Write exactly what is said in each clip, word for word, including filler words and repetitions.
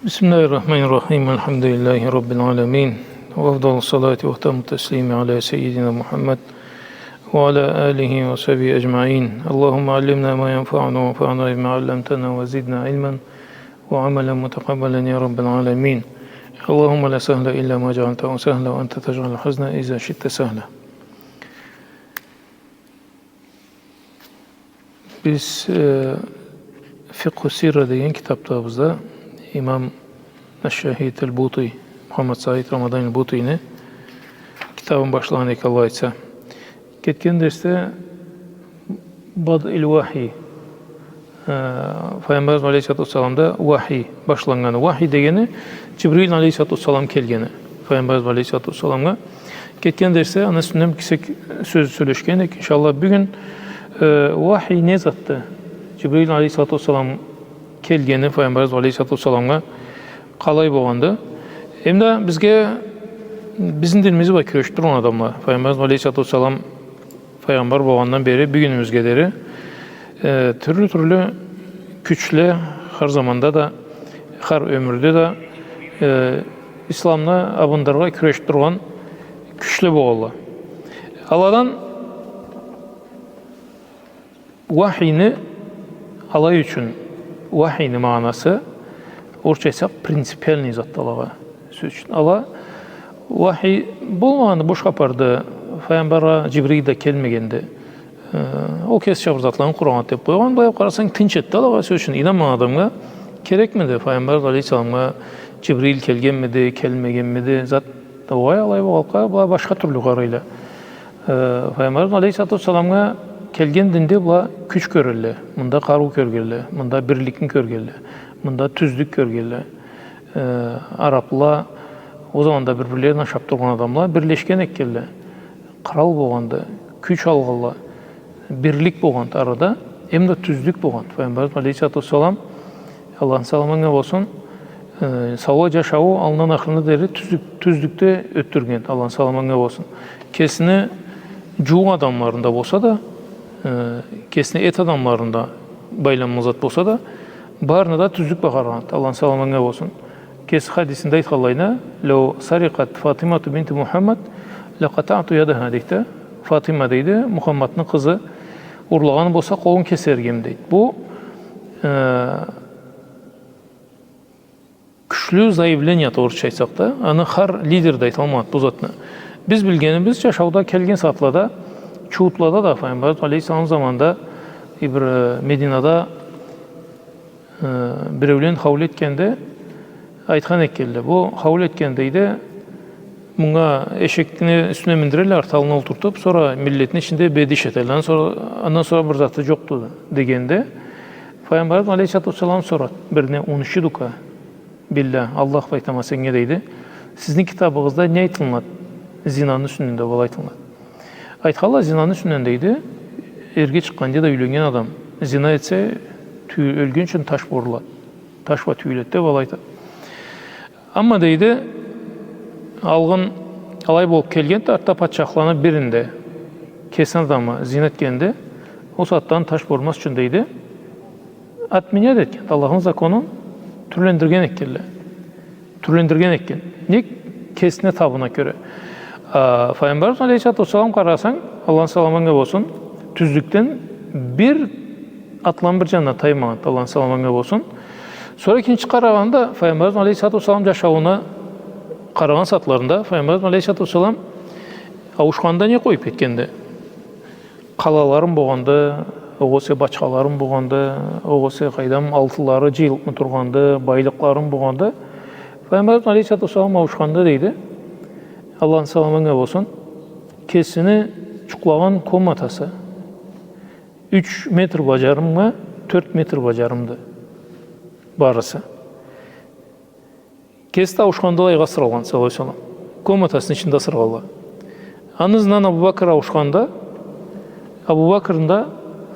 بسم الله الرحمن الرحيم. الحمد لله رب العالمين. وأفضل الصلاة وأتم التسليم على سيدنا محمد وعلى آله وصحبه أجمعين. اللهم علمنا ما ينفعنا وانفعنا بما علمتنا وزدنا علما وعملا متقبلا يا رب العالمين. اللهم لا سهل إلا ما جعلته سهلا وأنت تجعل الحزن إذا شئت سهلا. Биз, э, Фикъху Сирра деген китабда, бизде имам Аш-Шахид аль-Бути, Мухаммад Саид Рамадан аль-Бутини китабын башлагъан эдик, Аллах айтса. Кетген дерсде Бадъ иль-Вахьи, э, Файгъамбарыбыз алейхиссалату уассаламда вахьи башланнганы. Вахьи дегени Джибрил алейхиссалату уассалам келгени Файгъамбарыбыз алейхиссалату уассаламгъа. Кетген дерсде аны юсюнден кесек сёз сёлешген эдик. Иншаллах, бюгюн, э, вахьи не затды? Джибрил алейхиссалату уассалам келгени Файгъамбарыбыз алейхиссалату уассаламгъа къалай болгъанды? Эм да бизге, бизни динибиз бла кюрешиб тургъан адамла, Файгъамбарыбыз алейхиссалату уассалам файгъамбар болгъандан бери бюгюнюбюзге дери, э, тюрлю-тюрлю кючле хар заманда да, хар ёмюрде да, э, исламны абындырыргъа кюрешиб тургъан кючле болгъанла. Аладан вахьини алай ючюн, вахьини магъанасы, орусча айтсакъ, принципиальный затды алагъа. Сёз ючюн, ала вахьи болмагъанды, бош хапарды, файгъамбаргъа Джибрил да келмегенди. Э, ол кесича бир затланы къурагъан деб къойгъан, былай къарасанг, тынч эди алагъа, сёз ючюн, ийнанмагъан адамгъа керекмиди файгъамбар алейхиссаламгъа Джибрил келгенмиди, келмегенмиди, зат, огъай, алай болгъанлыкъгъа, былай башха тюрлю къарайла. Э, Файгъамбарыбыз алейхиссалату уассаламгъа келген динде была кюч кёрелле, мында къарыу кёргелле, мында бирликни кёргелле, мында тюзлюк кёргелле. Э, арабла ол заманда бир-бирлерин ашаб тургъан адамла бирлешген экенле. Къырал болгъанды, кюч алгъанла, бирлик болгъанды арада, эм да тюзлюк болгъанды. Файгъамбарыбыз алейхиссалату уассалам, Аллахны саламы анга болсун, э, саулай джашауу аллындан ахырына дери тюзлюк-, тюзлюкде ётдюрген, Аллахны саламы анга болсун. Кесини джууукъ адамларында болса да, э, кесини эт адамларында байламлы зат болса да, барына да тюзлюк бла къарагъанды, Аллахны саламы анга болсун. Кеси хадисинде айтханлайына: «Лау сарикъат Фатимату бинту Мухаммад лакъатаъту ядаха», — дейди. Фатима, дейди, Мухаммадны къызы урлагъан болса, къолун кесерик эдим, дейди. Бу, э, кючлю заявление, орусча айтсакъ да, аны хар лидер да айталмайды бу затны. Биз билгенибиз, джашауда келген сагъатлада, чууутлада да, Файгъамбарыбыз алейхиссалам заманда, э, бир, э, Мединада, э, биреулен хаул этгенде, айтхан экенле. Бу хаул этген, дейди, мунга эшекни юсюне миндирелле, арты аллына олтуртуб, сора миллетни ичинде бедиш этелле. Андан сора, андан сора бир заты джокъду, дегенде, Файгъамбарыбыз алейхиссалату уассалам сорады бирине: «Уншидука билля, Аллах бла айтама сеннге, — дейди, — сизни китабыгъызда не айтылынады зинаны юсюнден?» — деб алай айтылынады. Айтханла зинаны юсюнден, дейди, эрге чыкъгъанча да юйленнген адам зина этсе, тю-, ёлгюнчюн таш бурулады. Таш бла тюйюледи деб алай айтады. Амма, дейди, алгъын алай болуб келгенди, артда патчахланы биринде кесини адамы зина этгенде, ол сагъатдан таш бурмаз ючюн, дейди, отменять этген, Аллахны законун тюрлендирген экенле. Тюрлендирген экен. Нек? Кесине табына кёре. А, Файгъамбарыбыз алейхиссалату уассалам, къарасанг, Аллахны саламы анга болсун, тюзлюкден бир атлам бир джанына таймагъанды, Аллахны саламы анга болсун. Сора экинчи къарагъанда, Файгъамбарыбыз алейхиссалату уассалам джашаууна къарагъан сагъатларында, Файгъамбарыбыз алейхиссалату уассалам ауушханында не къоюб кетгенди? Къалаларым болгъанды, огъесе бачхаларым болгъанды, огъесе, къайдам, алтынлары джыйылыбмы тургъанды, байлыкъларым болгъанды. Файгъамбарыбыз алейхиссалату уассалам ауушханында, дейди, Аллахны саламы анга болсун, кесини джукълагъан комнатасы юч метр бла джарымгъа тёрт метр бла джарымды барысы. Кеси да ауушханында алайгъа асыралгъан, саллаллаху алейхи ва саллам. Комнатасыны ичинде асыргъанла. Аны ызындан Абу Бакр ауушханда, Абу Бакрны да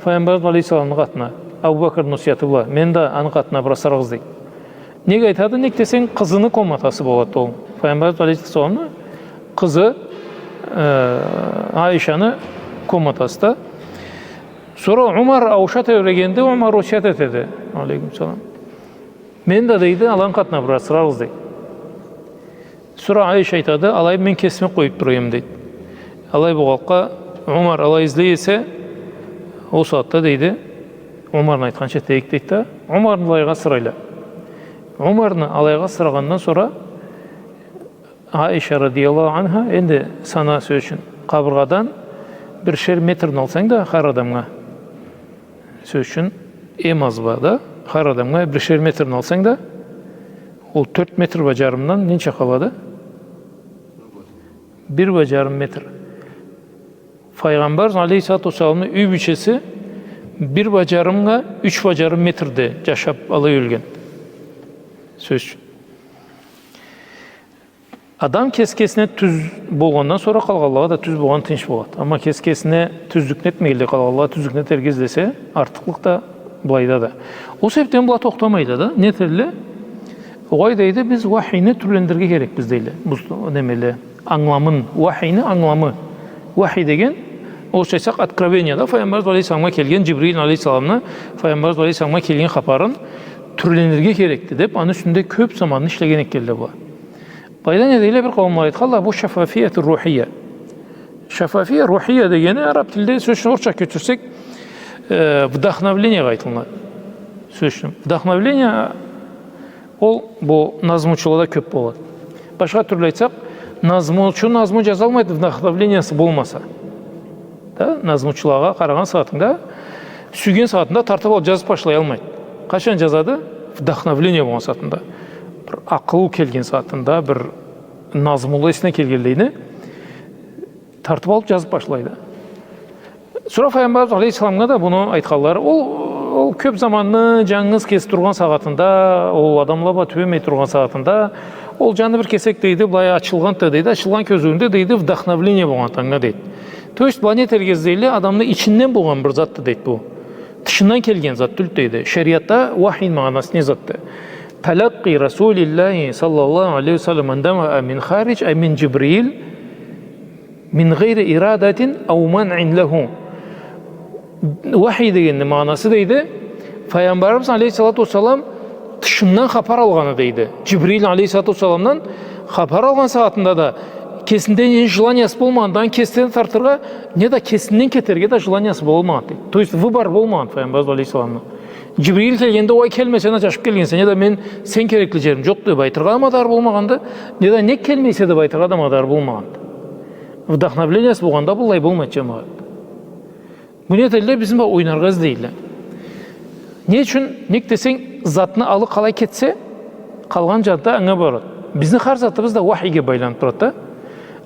Файгъамбарыбыз алейхиссаламны къатына, Абу Бакрны осуяты бла, мени да аны къатына бир асырыгъыз, дейди. Нек айтады? Нек десенг, къызыны комнатасы болады ол. Файгъамбарыбыз алейхиссаламны къызы, э, Айшаны комнатасы да. Сора Умар ауушха тебрегенде, Умар осуят этеди. Алейкум салам. Мен да, дейди, аланы къатына бир асырарбыз, дейди. Сора Айша айтады: «Алай, мен кесими къоюб тура эдим», — дейди. Алай болгъанлыкъгъа, Умар алай излей эсе, ол сагъатда, дейди, Умарны айтханча этейик, дейди да, Умарны алайгъа асырайла. Умарны алайгъа асырагъандан сора Айша радияллаху анха, энди сана, сёз ючюн, къабыргъадан биришер метрни алсанг да хар адамгъа, сёз ючюн, эм аз бла да, хар адамгъа биришер метрни алсанг да, ол тёрт метр бла джарымдан ненча къалады? Бир бла джарым метр. Файгъамбар алейхиссалату уассаламны юй бийчеси бир бла джарымгъа юч бла джарым метрде джашаб, алай ёлген. Сёз ючюн. Адам кес-кесине тюз болгъандан сора къалгъанлагъа да тюз болгъан тынч болады. Амма кес-кесине тюзлюкню этмегенлей къалгъанлагъа тюзлюкню этерге излесе, артыкълыкъ да былайда да. Ол себебден была тохтамайла да. Не этерле? Огъай, дейди, биз уахийни тюрлендирирге керекбиз, дейле. Бу немеле, англамын, уахийни англамы. Уахий деген, орусча айтсакъ, откровение да, Файгъамбарыбыз алейхиссаламгъа келген, Джибрил алейхиссаламны Файгъамбарыбыз алейхиссаламгъа келген хапарын тюрлендирирге керекди деб, аны юсюнде кёб заманны ишлеген этгенле была. Былайда не дейле, бир къауумла айтханла, бу шафафияту рухия. Шафафия рухия дегени араб тилде, сёз ючюн, орусча кёчюрсек, э, вдохновлениеге айтылынады. Сёз ючюн, вдохновление ол бу назмучулада кёб болады. Башха тюрлю айтсакъ, назмучу назму джазалмайды, вдохновлениясы болмаса. Да, назмучулагъа къарагъан сагъатынгда, сюйген сагъатында тартыб алыб джазыб башлаялмайды. Къачан джазады? Вдохновление болгъан сагъатында. Бир акъыл келген сагъатында, бир назмула эсине келгенлейни тартыб алыб джазыб башлайды. Сора Файгъамбарыбыз алейхиссаламгъа да муну айтханлары, ол, ол кёб заманны джангыз кеси тургъан сагъатында, ол адамла бла тюбемей тургъан сагъатында, ол джаны бир кесек, дейди, былай ачылгъанды, дейди, ачылгъан кёзюуюнде, дейди, вдохновление болгъанды анга, дейди. То есть, была не этерге излейле, адамны ичинден болгъан бир затды, дейди, бу. Тышындан келген зат тюлдю, дейди. Шериатда уахийни магъанасы не затды? تلقي رسول الله صلى الله عليه وسلم عندما من خارج أي من جبريل من غير إرادة أو منع له. Уахий дегенни магъанасы, дейди, Файгъамбарыбыз алейхиссалату уассалам тышындан хапар алгъаны, дейди. Джибрил алейхиссалату уассаламдан хапар алгъан сагъатында да кесинде не желаниясы болмагъанды, аны кесинден тартыргъа, неда кесинден кетерге да желаниясы болмагъанды, дейди. То есть выбор болмагъанды Файгъамбарыбыз алейхиссаламны. Джибрил келгенде, уай, келмесенг, аджашыб келгенсе, неда мен, сен керекли джерим джокъду деб айтыргъа да мадар болмагъанды, неда нек келмейсе деб айтыргъа да мадар болмагъанды. Вдохновлениясы болгъанда быллай болмайды, джамагъат. Бу не этелле, бизни бла ойнаргъа излейле. Не ючюн? Нек десенг, затны алы къалай кетсе, къалгъан джанында анга барады. Бизни хар затыбыз да уахийге байланыб турады да.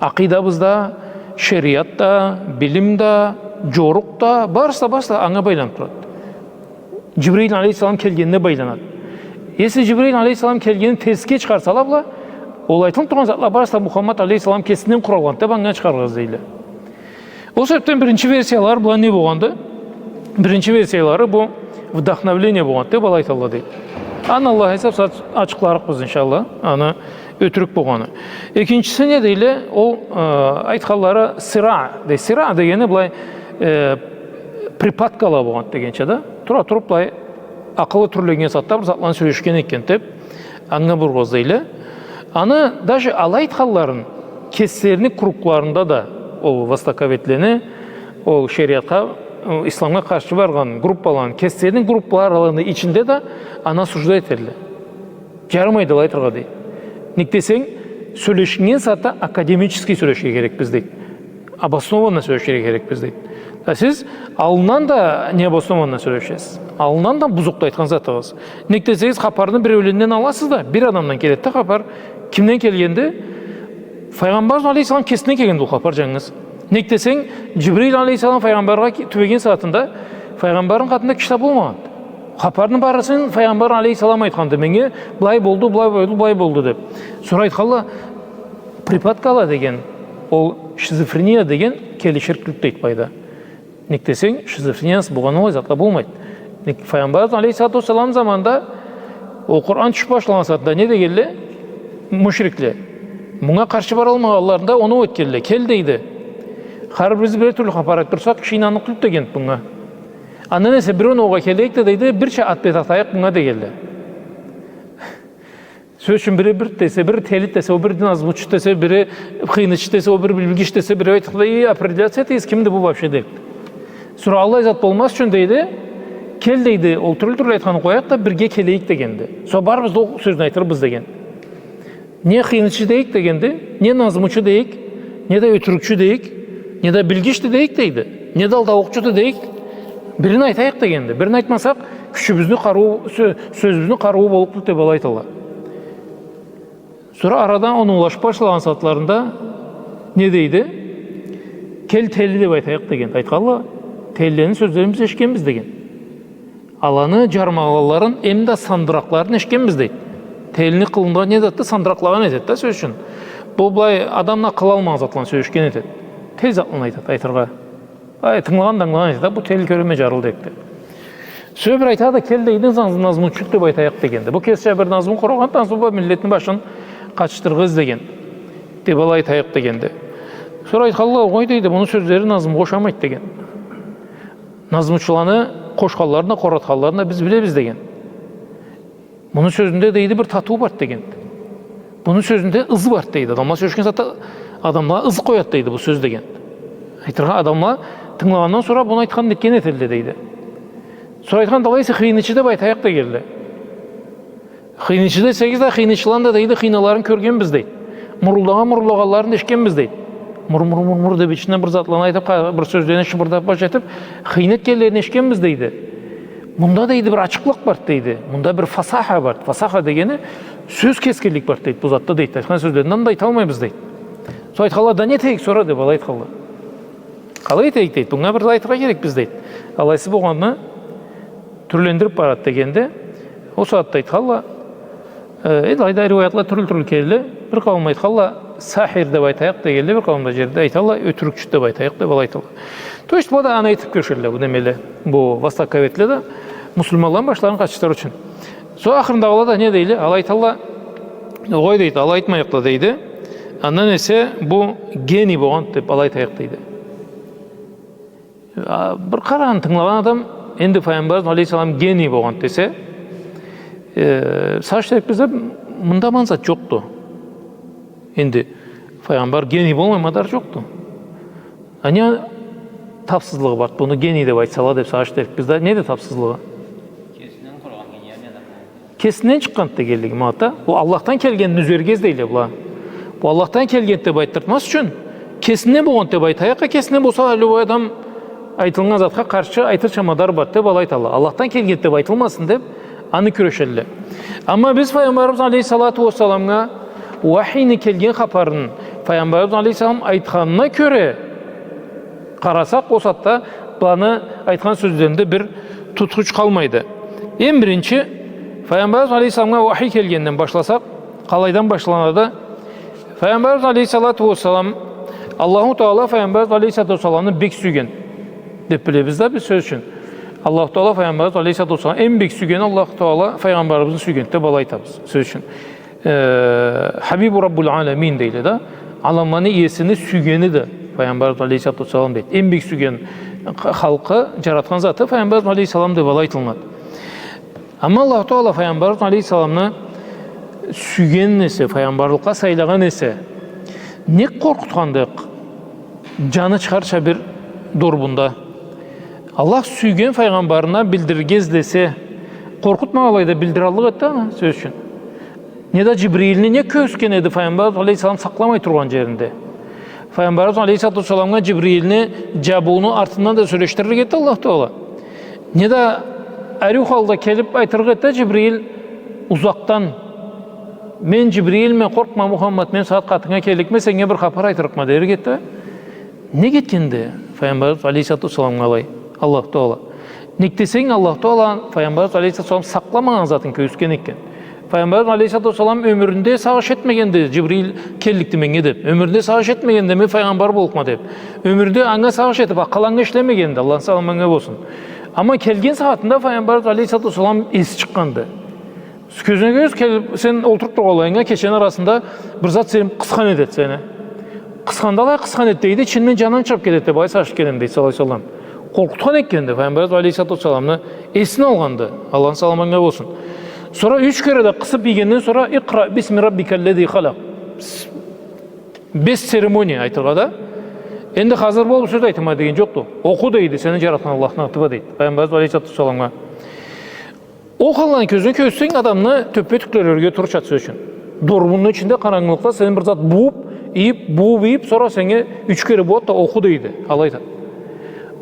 Акъыйдабыз да, шериат да, билим да, джорукъ да, барысы да, барысы да анга байланыб турады. Джибрил алейхиссалам келгенине байланады. Если Джибрил алейхиссалам келгенин терсге чыгъарсала была, ол айтылыб тургъан затла барысы да Мухаммад алейхиссалам кесинден къуралгъанды деб анга чыгъаргъа излейле. Ол себебден биринчи версиялары была не болгъанды? Биринчи версиялары бу вдохновление болгъанды деб алай айталла, дейди. Аны Аллах айтса, ачыкъларыкъбыз, иншаллах, аны ётюрюк болгъаны. Экинчиси не дейле, ол, э, айтханлары сыра, дей. Сыра дегени былай, э, припадкала болгъанды дегенча да. Тура туруб былай акъылы тюрленнген сагъатда бир затланы сёлешген экен деб, анга бургъуз дейле. Аны даже алай айтханларын кеслерини кругларында да, ол востоковедлени, ол шериатха, ол исламгъа къаршы баргъан группаланы, кеслерини группаларыны ичинде да аны осуждать этелле. Джарамайды алай айтыргъа, дейди. Нек десенг, сёлешиннген сагъатда академический сёлеширге керекбиз, дейди. Обоснованно сёлеширге керекбиз, дейди. А сиз аллындан да необоснованно сёлешесиз. Аллындан да бузукъду айтхан затыгъыз. Нек десегиз, хапарны биреуленден аласыз да, бир адамдан келеди да хапар. Кимден келгенди? Файгъамбар алейхиссалам кесинден келгенди ол хапар, джангыз. Нек десенг, Джибрил алейхиссалам файгъамбаргъа ке-, тюбеген сагъатында файгъамбарны къатында киши да болмагъанды. Хапарны барысын файгъамбар алейхиссалам айтханды. Меннге былай болду, былай болду, былай болду деб. Сора айтханла, припадкала деген, ол шизофрения деген келиширик тюлдю, дейди, былайда. Нек десенг, шизофрениясы болгъан аллай затла болмайды. Нек, файгъамбарыбыз алейхиссалату уассалам заманында ол Къуран тюшюб башлагъан сагъатда не дегенле мушрикле? Мунга къаршы баралмагъанларында оноу этгенле. Кел, дейди. Хар бирибиз бир тюрлю хапар айтыб турсакъ, киши ийнанныкъ тюлдю деген мунга. Андан эсе бир оноугъа келейик да, дейди, бирча ат-бет атайыкъ мунга дегенле. Сёз ючюн, бири бирди десе, бири телиди десе, ол бириди назмучуду десе, бири хыйнычыды десе, ол бири билгичди десе, бири айтды да, и, определяться этигиз, кимди бу вообще, деп. Сора аллай зат болмаз ючюн, дейди, кел, дейди, ол тюрлю-тюрлю айтханны къояйыкъ да, бирге келейик дегенди. Сора барыбыз да ол сёзню айтырбыз деген. Не хыйнычы дейик дегенди, не назмучу дейик, не да ётюрюкчю дейик, не да билгичди дейик, дейди, не да алдаукъчуду дейик. Бирин айтайыкъ дегенди. Бирин айтмасакъ, кючюбюзню къарыуу, сё-, сёзюбюзню къарыуу боллукъду, деп алай айталла. Сора арада оноулашып башлагъан сагъатларында не дейди? Кел, тели деп айтайыкъ деген. Айтханла, телилени сёзлерин биз эшитгенбиз деген. Аланы джармагъанларын, эм да сандыракъларын эшитгенбиз, дейди. Телини къылында не затды, сандыракълагъан этеди да, сёз ючюн. Бу былай адамла къылалмагъан затланы сёлешген этеди. Тел затланы айтады, айтыргъа. Ай, тынгылагъан да ангылагъан этеди да, бу тели кёреме джарлы, дейди. Сора бир айтады, кел, дейди, наз-, назмучуду деп айтайыкъ дегенди. Бу кесича бир назму къурагъан, назму бла миллетни башын къатышдыргъыз деген. Деп алай айтайыкъ дегенди. Сора айтханла, огъай, дейди, муну сёзлери назмугъа ушамайды деген. Назмучуланы къошханларын да, къоратханларын да биз билебиз деген. Муну сёзюнде, дейди, бир татыу барды деген. Муну сёзюнде ыз барды, дейди. Адамла сёлешген затда адамлагъа ыз къояды, дейди, бу сёз деген. Айтыргъа, адамла тынгылагъандан сора муну айтханын нетген этелле, дейди. Сора айтхан, алай эсе хыйнычы деп айтайыкъ дегенле. Хыйнычы десегиз да, хыйнычыланы да, дейди, хыйналарын кёргенбиз, дейди. Мурулдагъан, муруллагъанларын эшитгенбиз, дейди. Мур, мур, мур, мур деп ичинден бир затланы айтып, къа-, бир сёзлени шыбырдап баш этип, хыйны этгенлерин эшитгенбиз, дейди. Мында, дейди, бир ачыкълыкъ барды, дейди. Мында бир фасаха барды. Фасаха дегени сёз кескинлик барды, дейди. Бу затда, дейди, айтхан сёзлеринден да айталмайбыз, дейди. Сора айтханла, да не этейик сора, деп алай айтханла. Къалай этейик, дейди. Мынга бир да айтыргъа керекбиз, дейди. Алайсыз болгъанны тюрлендирип барады дегенде, ол сагъатда айтханла, э, эди, алайда риуаятла тюрлю-тюрлю келелле, бир къауум айтханла, сахир деп айтайыкъ дегенле, бир къауум да джерде айталла, ётюрюкчю деп айтайыкъ деп алай айталла. То есть, бу да аны айтып кёрюшелле, бу немеле, бу востоковедле да, муслиманланы башларын къатышдырыр ючюн. Сора ахырындагъыла да не дейле? Алай айталла, огъай, дейди, алай айтмайыкъла, дейди. Андан эсе бу гений болгъан деп алай айтайыкъ, дейди. А, бир къарагъан, тынгылагъан адам, энди Файгъамбарыбыз алейхиссалам гений болгъан десе, э, сагъыш этерикбиз да, мында аман зат джокъду. Энди Файгъамбар гений болмай мадар джокъду. А не тапсызлыгъы барды, муну гений деп айтсала деп сагъыш этерикбиз да, неди тапсызлыгъы? Кесинден къурагъан гениальный адам. Кесинден чыкъгъанды дегенлиги, ма да. Бу Аллахдан келгенни юзерге излейле была. Бу Аллахдан келгенди деп айтдыртмаз ючюн, кесинден болгъанды деп айтайыкъ, кесинден болса, любой адам айтылгъан затха къаршы айтырча мадар барды деп алай айталла. Аллахдан келгенди деп айтылмасын деп, аны кюрешелле. Амма биз Файгъамбарыбыз алейхиссалату уассаламгъа уахийни келген хапарын Файгъамбарыбыз алейхиссалам айтханына кёре къарасакъ, ол сагъатда буланы айтхан сёзлеринде бир тутхуч къалмайды. Эм биринчи, Файгъамбарыбыз алейхиссаламгъа уахий келгенден башласакъ, къалайдан башланады? Файгъамбарыбыз алейхиссалату уассалам, Аллаху Таала Файгъамбарыбыз алейхиссалату уассаламны бек сюйген деп билебиз да биз, сёз ючюн. Аллаху Таала Файгъамбарыбыз алейхиссалату уассалам, эм бек сюйген Аллаху Таала Файгъамбарыбызны сюйген деп алай айтабыз, сёз ючюн. Э, Хабибу Раббул Аламин дейле да. Аламланы иесини сюйгени да Файгъамбарыбыз алейхиссалату уассалам дейди. Эм бек сюйген х-, халкъы, джаратхан заты Файгъамбарыбыз алейхиссалам деп алай айтылынады. Амма Аллаху Таала Файгъамбарыбыз алейхиссаламны сюйген эсе, файгъамбарлыкъгъа сайлагъан эсе, нек къоркъутханды джаны чыгъарча бир дорбунда? Аллах сюйген файгъамбарына билдирирге излесе, къоркъутмагъанлай да билдираллыкъ эди да аны, сёз ючюн. Не да Джибрилни не кёргюзтген эди Файгъамбарыбыз алейхиссалам сакъламай тургъан джеринде? Файгъамбарыбыз алейхиссалату уассаламгъа Джибрилни джабыуну артындан да сёлешдирир эди Аллаху Таала. Не да ариу халда келип айтырыкъ эди да Джибрил узакъдан: «Мен Джибрилме, къоркъма, Мухаммад, мен сагъат къатынга келликме, сеннге бир хапар айтырыкъма», — дерик эди да. Нек этгенди Файгъамбарыбыз алейхиссалату уассаламгъа алай Аллаху Таала? Нек десенг, Аллаху Таала Файгъамбарыбыз алейхиссалату уассалам сакъламагъан затын кёргюзтген экен. Файгъамбарыбыз алейхиссалату уассалам ёмюрюнде сагъыш этмегенди, Джибрил келликди меннге деп. Ёмюрюнде сагъыш этмегенди, мен файгъамбар боллукъма деп. Ёмюрюнде анга сагъыш этип, акъыл анга ишлемегенди, Аллахны саламы анга болсун. Амма келген сагъатында Файгъамбарыбыз алейхиссалату уассалам эси чыкъгъанды. Кёзюне кёз келип, сен олтуруп тургъанлайынга, кечени арасында бир зат сени къысхан этеди сени. Къысханда алай къысхан эди, дейди, ичинден джанынг чыгъып кетеди деп, алай сагъыш этген эди, дейди, саллаллаху алейхи ва саллам. Къоркъутхан этгенди Файгъамбарыбыз алейхиссалату уассаламны, эсин алгъанды. Аллахны саламы анга болсун. Сора юч кере да къысып ийгенден сора, «Икъра бисми раббикаллази халакъ». Без церемония айтыргъа да. Энди хазыр бол, сёз айтама деген джокъду. Окъу, дейди, сени джаратхан Аллахны аты бла, дейди Пайгъамбарыбыз алейхиссалату уассаламгъа. Ол халланы кёзюнге кёргюзтсенг, адамны тёппе-тюклери ёрге турурча, сёз ючюн. Дорбунну ичинде, къарангылыкъда сени бир зат бууп, ийип, бууп, ийип, сора сеннге юч кере бууат да, окъу, дейди. Алай айтады.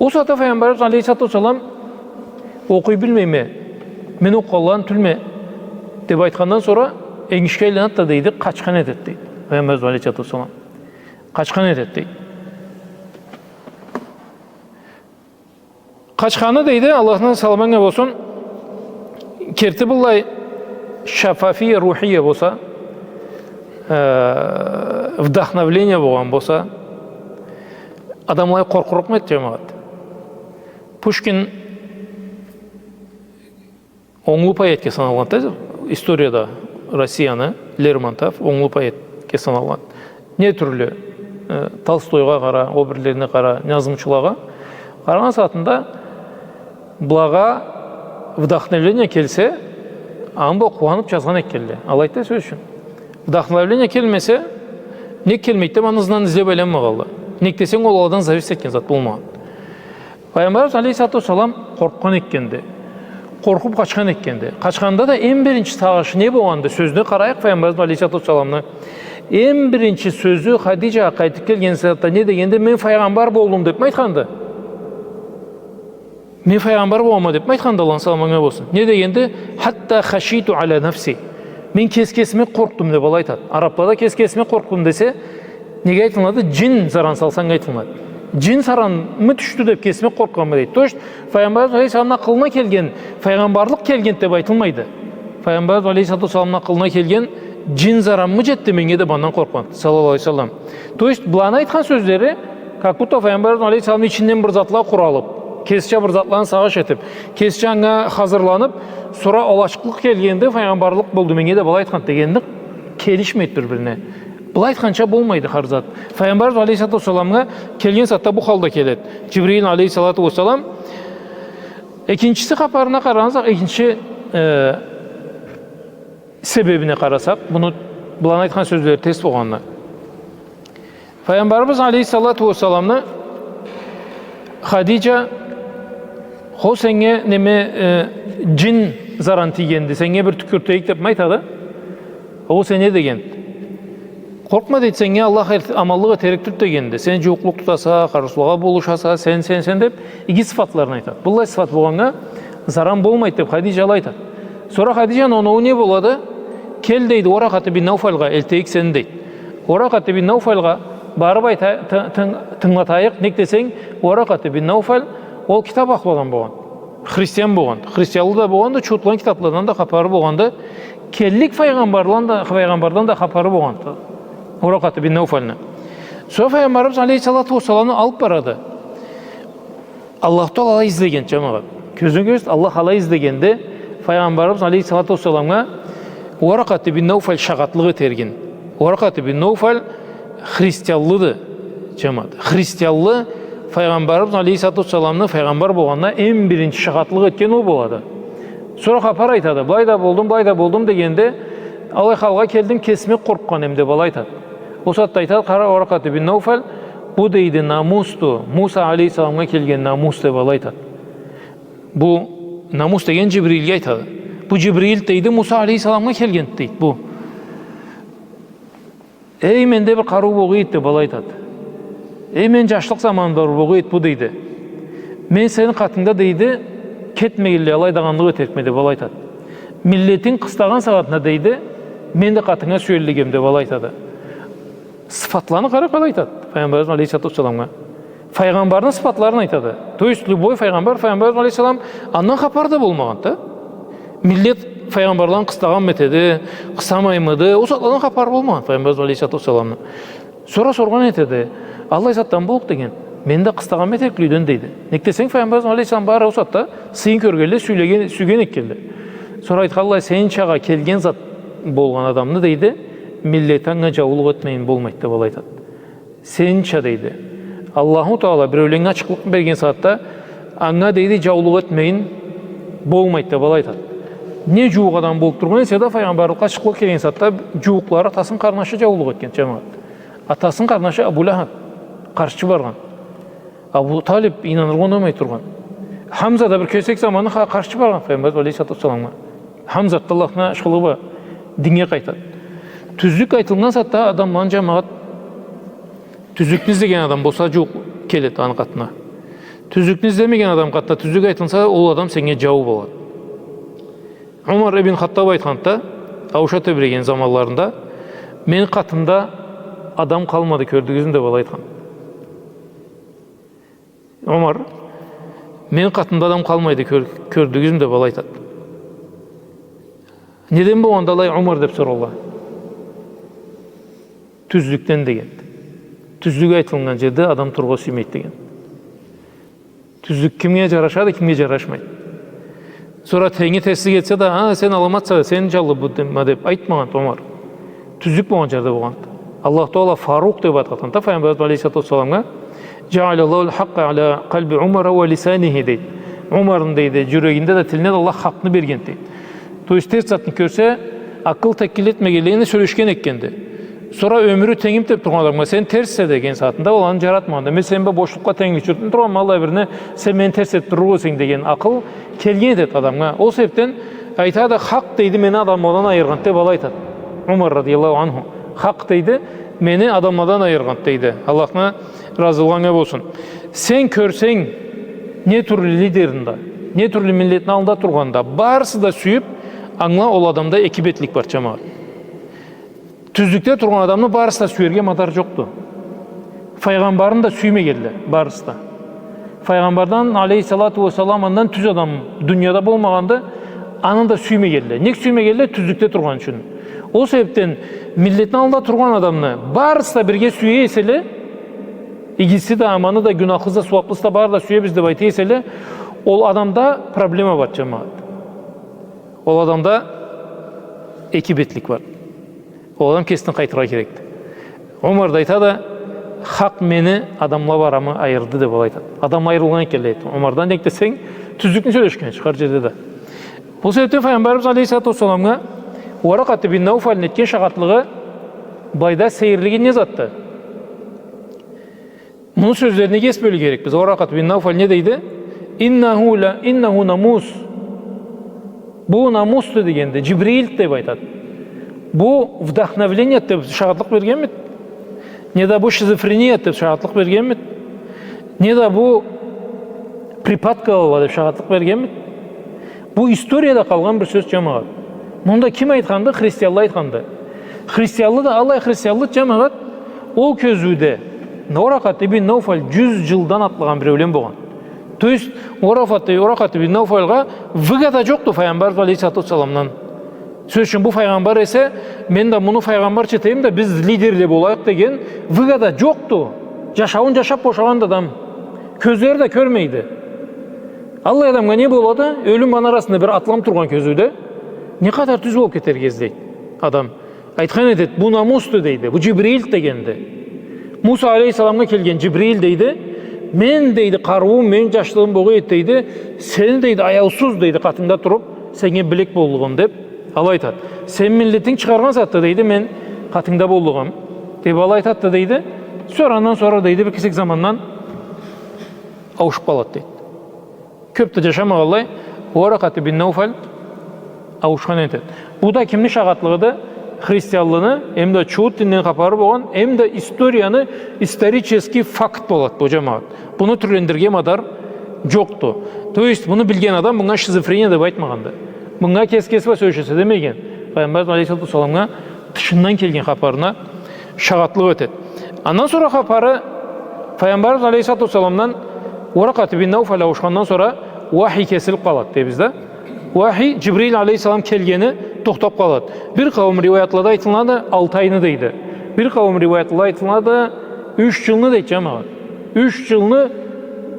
Ол сагъатда Пайгъамбарыбыз алейхиссалату уассалам, окъуй билмейме, мен окъугъанладан тюлме, деп айтхандан сора, энгишге айланады да, дейди, къачхан этеди, дейди Пайгъамбарыбыз алейхиссалату уассалам. Къачхан этеди, дейди. Къачханы, дейди, Аллахны саламы анга болсун, керти быллай шафафия рухия болса, э, вдохновление болгъан болса, адамлай къоркъурукъму эди, джамагъат? Пушкин онглу поэтге саналгъан да, историяда Россияны, Лермонтов онглу поэтге саналгъан. Не тюрлю, э, Толстойгъа къара, ол бирлерине къара, назмучулагъа къарагъан сагъатында, былагъа вдохновение келсе, аны бла къууанып джазгъан этгенле. Алайды да, сёз ючюн. Вдохновение келмесе, нек келмейди деп, аны ызындан излеп айланмагъанла. Нек десенг, ол аладан зависеть этген зат болмагъан. Пайгъамбарыбыз алейхиссалату уассалам къоркъгъан этгенди. Къоркъуп къачхан этгенди. Къачханда да эм биринчи сагъышы не болгъанды? Сёзюне къарайыкъ Пайгъамбарыбыз алейхиссалату уассаламны. Эм биринчи сёзю Хадиджагъа къайтып келген сагъатда не дегенди? «Мен файгъамбар болдум», — депми айтханды? «Мен файгъамбар боламма», — депми айтханды, Аллахны саламы анга болсун? Не дегенди? «Хатта хашиту аля нафси». «Мен кес-кесиме къоркъдум», — деп алай айтады. Араблада «кес-кесиме къоркъдум» десе, неге айтылынады? Джин заран салса, анга айтылынады. Джин заранмы тюшдю деп кесиме къоркъгъанма, дейди. То есть, Файгъамбарыбыз алейхиссаламны акъылына келген, файгъамбарлыкъ келгенди деп айтылмайды. Файгъамбарыбыз алейхиссалату уассаламны акъылына келген, джин заранмы джетди меннге деп, андан къоркъгъанды, саллаллаху алейхи ва саллам. То есть, быланы айтхан сёзлери, как будто Файгъамбарыбыз алейхиссаламны ичинден бир затла къуралып, кесича бир затланы сагъыш этип, кесича анга хазырланып, сора ол ачыкълыкъ келгенде, файгъамбарлыкъ болду меннге деп былай айтхан дегенди, келишмейди бир-бирине. Былай айтханча болмайды хар зат. Файгъамбарыбыз алейхиссалату уассаламгъа келген сагъатда бу халда келеди. Джибрил алейхиссалату уассалам. Экинчиси, хапарына къарагъан сакъ, экинчи, э, себебине къарасакъ, муну, быланы айтхан сёзлери терс болгъанына. Файгъамбарыбыз алейхиссалату уассаламны Хадиджа, хо, сеннге неме, э, джин заран тийгенди, сеннге бир тюкюртейик депми айтады. Ол сеннге не деген? Къоркъма, дейди, сеннге Аллах эр-, аманлыкъ этерик тюлдю дегенди. Сен джууукълукъ тутаса, къарыусузлагъа болушаса, сен, сен, сен деп, иги сыфатларын айтады. Быллай сыфат болгъаннга заран болмайды деп Хадиджа алай айтады. Сора Хадиджаны оноуу не болады? Кел, дейди, Уаракъат ибн Науфалгъа элтейик сени, дейди. Уаракъат ибн Науфалгъа барып айта-, ты-, тынг-, тынгылатайыкъ, нек десенг, Уаракъат ибн Науфал ол китап ахлудан болгъан. Христиан болгъан. Христианлы да болгъанды, чууутланы китапладан да хапары болгъанды. Келлик файгъамбарлан да, файгъамбардан да хапары болгъанды. Уаракъат ибн Науфалны. Сора Файгъамбарыбыз алейхиссалату уассаламны алып барады. Аллах Таала алай излеген, джамагъат. Кёзюнге кёргюзт, Аллах алай излегенде, Файгъамбарыбыз алейхиссалату уассаламгъа Уаракъат ибн Науфал шагъатлыкъ этерген. Уаракъат ибн Науфал христианлыды, джамагъат. Христианлы Файгъамбарыбыз алейхиссалату уассаламны файгъамбар болгъанына эм биринчи шагъатлыкъ этген ол болады. Сора хапар айтады. Былай да болдум, былай да болдум дегенде, алай халгъа келдим, кесиме къоркъгъан эдим деп алай айтады. Ол сагъатда айтады, къара, Уаракъат ибн Науфал, бу, дейди, намусду. Муса алейхиссаламгъа келген намус деп алай айтады. Бу намус деген Джибрилге айтады. Бу Джибрил, дейди, Муса алейхиссаламгъа келгенди, дейди, бу. Эй, менде бир къарыу болгъан эди, деп алай айтады. Эй, мен джашлыкъ заманымда бир болгъан эди бу, дейди. Мен сени къатынгда, дейди, кетмегенлей алай да къанлыкъ этерикме, деп алай айтады. Миллетинг къыстагъан сагъатында, дейди, мен да къатынга сюеллигем, деп алай айтады. Сыфатланы къара, къалай айтады Файгъамбарыбыз алейхиссалату уассаламгъа. Файгъамбарны сыфатларын айтады. То есть любой файгъамбар, Файгъамбарыбыз алейхиссалам андан хапары да болмагъанды. Миллет файгъамбарланы къыстагъанмы этеди, къыстамаймыды, ол затладан хапары болмагъан Файгъамбарыбыз алейхиссалату уассаламны. Сора соргъан этеди, аллай затдан боллукъ деген. Мен да къыстагъанма этериклей эдим, дейди. Нек десенг, Файгъамбарыбыз алейхиссалам бары ол сагъатда сыйын кёргенле, сюелген, сюйген этгенле. Сора айтханлай, сени чагъа келген зат болгъан адамны, дейди, миллети анга джаулукъ этмейин болмайды, деп алай айтады. Сенича, дейди. Аллаху Таала биреуленнге ачыкълыкъ берген сагъатда, анга, дейди, джаулукъ этмейин болмайды, деп алай айтады. Не джууукъ адам болуб тургъан эсе да, файгъамбарлыкъгъа чыкъгъылы келген сагъатда джууукълары, атасыны къарнашы джаулукъ этген, джамагъат. Атасыны къарнашы Абу Лахаб къаршчы баргъан. Абу Талиб ийнаныргъа унамай тургъан. Хамза да бир кесек заманы ха-, къаршчы баргъан файгъамбар алейхиссалату уассаламгъа. Хамзат да Аллахны ашхылыгъы бла диннге къайтады. Тюзлюк айтылгъан сагъатда адамланы, джамагъат, тюзлюкню излеген адам болса, джууукъ келеди аны къатына. Тюзлюкню излемеген адам къатына тюзлюк айтылса, ол адам сеннге джау болады. Умар ибн Хаттаб айтханды, ауша тебреген заманларында: «Мени къатымда адам къалмады, кёрдюгюзмю?» — деб алай айтхан. Умар: «Мени къатымда адам къалмайды, кёр-, кёрдюгюзмю?» — деб алай айтады. «Неден болгъанды алай, Умар?» — деб соралла. «Тюзлюкден», — дегенди. Тюзлюк айтылгъан джерде адам турургъа сюймейди деген. Тюзлюк кимге джарашады, кимге джарашмайды. Сора тенги терслик этсе да: «А, сен аламатса, сен джанлы бу», — деб, ма деб айтмагъанды Умар. Тюзлюк болгъан джерде болгъанды. Аллаху Тагъала Фарукъ деб атагъанды файгъамбарыбыз алейхиссалату уассаламгъа. «Джа'аля Аллахул хакъкъа аля къальби Умара уа лисанихи», — дейди. Умарны, дейди, джюрегинде да, тилине да Аллах хакъны берген, дейди. То есть терс затны кёрсе, акъыл текил этмегенлей сёлешген этгенди. Сора ёмюрю тенгим теб тургъан адамгъа: «Сен терссе», — деген сагъатында, ол аны джаратмагъанды. «Мен сени бла бошлукъгъа тенглик джюрютюб турама, аллай бирни сен мени терс этиб турур эсенг», — деген акъыл келген этеди адамгъа. Ол себебден айтады: «Хакъ, — дейди, — мени адамладан айыргъанды», — деб алай айтады Умар радияллаху анху. «Хакъ, — дейди, — мени адамладан айыргъанды», — дейди. Аллахны разылыгъы анга болсун. Сен кёрсенг, не тюрлю лидерни да, не тюрлю миллетни аллында тургъанны да, барысы да сюйюб, ангыла, ол адамда эки бетлик бар, джамагъат. Тюзлюкде тургъан адамны барысы да сюерге мадар джокъду. Файгъамбарны да сюймегенле барысы да. Файгъамбардан, алейхиссалату уассалам, андан тюз адам дунияда болмагъанды, аны да сюймегенле. Нек сюймегенле? Тюзлюкде тургъаны ючюн. Ол себебден миллетни аллында тургъан адамны барысы да бирге сюе эселе, игиси да, аманы да, гюнахлысы да, сууаблысы да, бары да сюебиз деб айта эселе, ол адамда проблема бар, джамагъат. Ол адамда эки бетлик бар. Ол адам кесине къайтыргъа керекди. Умар да айтады: «Хакъ мени адамла бла арамы айырды», — деб алай айтады. Адам айырылгъан экен, дейди, Умардан, нек десенг, тюзлюкню сёлешген эди хар джерде да. Бу себебден файгъамбарыбыз алейхиссалату уассаламгъа Уаракъат ибн Науфалны этген шагъатлыгъы былайда сейирлиги не затды? Муну сёзлерине эс бёлюрге керекбиз. Уаракъат бин Науфал не дейди? «Иннаху ла, иннаху намус». Бу намусду дегенди, Джибрилди деб айтады. Бу вдохновение деб шагъатлыкъ бергенмиди? Не да бу шизофрения деб шагъатлыкъ бергенмиди? Не да бу припадкалыла деб шагъатлыкъ бергенмиди? Бу историяда къалгъан бир сёз, джамагъат. Муну да ким айтханды? Христианла айтханды. Христианлы да, аллай христианлы, джамагъат, ол кёзюуде Уаракъат ибн Науфал джюз джылдан атлагъан биреулен болгъан. То есть, Уаракъат, Уаракъат ибн Науфалгъа выгода джокъду файгъамбар алейхиссалату уассаламдан. Сёз ючюн, бу файгъамбар эсе, мен да муну файгъамбарча этейим да, биз лидерле болайыкъ деген выгода джокъду. Джашауун джашаб бошагъанды адам. Кёзлери да кёрмейди. Аллай адамгъа не болады? Ёлюм бла аны арасында бир атлам тургъан кёзюуде. Не къадар тюз болуб кетерге излейди адам. Айтхан этеди, бу намусду дейди, бу Джибрилди дегенди. Муса алейхиссаламгъа келген Джибрил дейди, мен дейди, къарыуум, мени джашлыгъым болгъан эди дейди, сени дейди, аяусуз дейди, къатынгда туруб, сеннге билек боллугъум деб, алай айтады. Сени миллетинг чыгъаргъан сагъатда дейди, мен къатынгда боллугъум деб, алай айтады да дейди. Сора, андан сора дейди, бир кесек замандан ауушуб къалады дейди. Кёб да джашамагъанлай, Уаракъат ибн Науфал ауушхан этеди. Бу да кимни шагъатлыгъыды? Христианлыны, эм да чуут динден хапары болгъан, эм да историяны, исторический факт болады бу, джамагъат. Буну тюрлендирирге мадар джокъду. То есть, буну билген адам мынга шизофрения деб айтмагъанды. Мынга кес-кеси бла сёлеше эсе демеген. Файгъамбар алейхиссалату уассаламгъа тышындан келген хапарына шагъатлыкъ этеди. Андан сора хапары, Файгъамбарыбыз алейхиссалату уассаламдан Уаракъат ибн Науфал ауушхандан сора уахий кесилиб къалады, дейбиз да. Уахий, Джибрил алейхиссалам келгени тохтаб къалады. Бир къауум риуаятлада айтылады, алты айны дейди. Бир къауум риуаятлада айтылады, юч джылны дейди, джамагъат. Юч джылны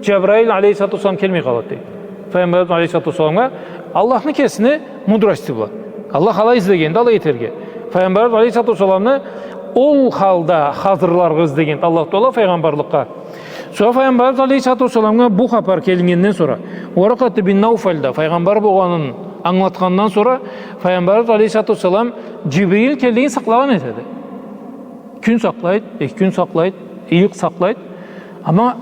Джабраил алейхиссалату уассалам келмей къалады, дейди. Файгъамбарыбыз алейхиссалату уассаламгъа Аллахны кесини мудрости бла. Аллах алай излегенди, алай этерге. Файгъамбарыбыз алейхиссалату уассаламны ол халда хазырларгъа излегенди Аллаху Тагъала файгъамбарлыкъгъа. Сора Файгъамбарыбыз алейхиссалату уассаламгъа бу хапар келгенден сора, Уаракъат ибн Науфал да файгъамбар болгъанын Ангылатхандан сора Файгъамбарыбыз алейхиссалату уассалам Джибрил келгенин сакълагъан этеди. Кюн сакълайды, эки кюн сакълайды, ыйыкъ сакълайды. Амма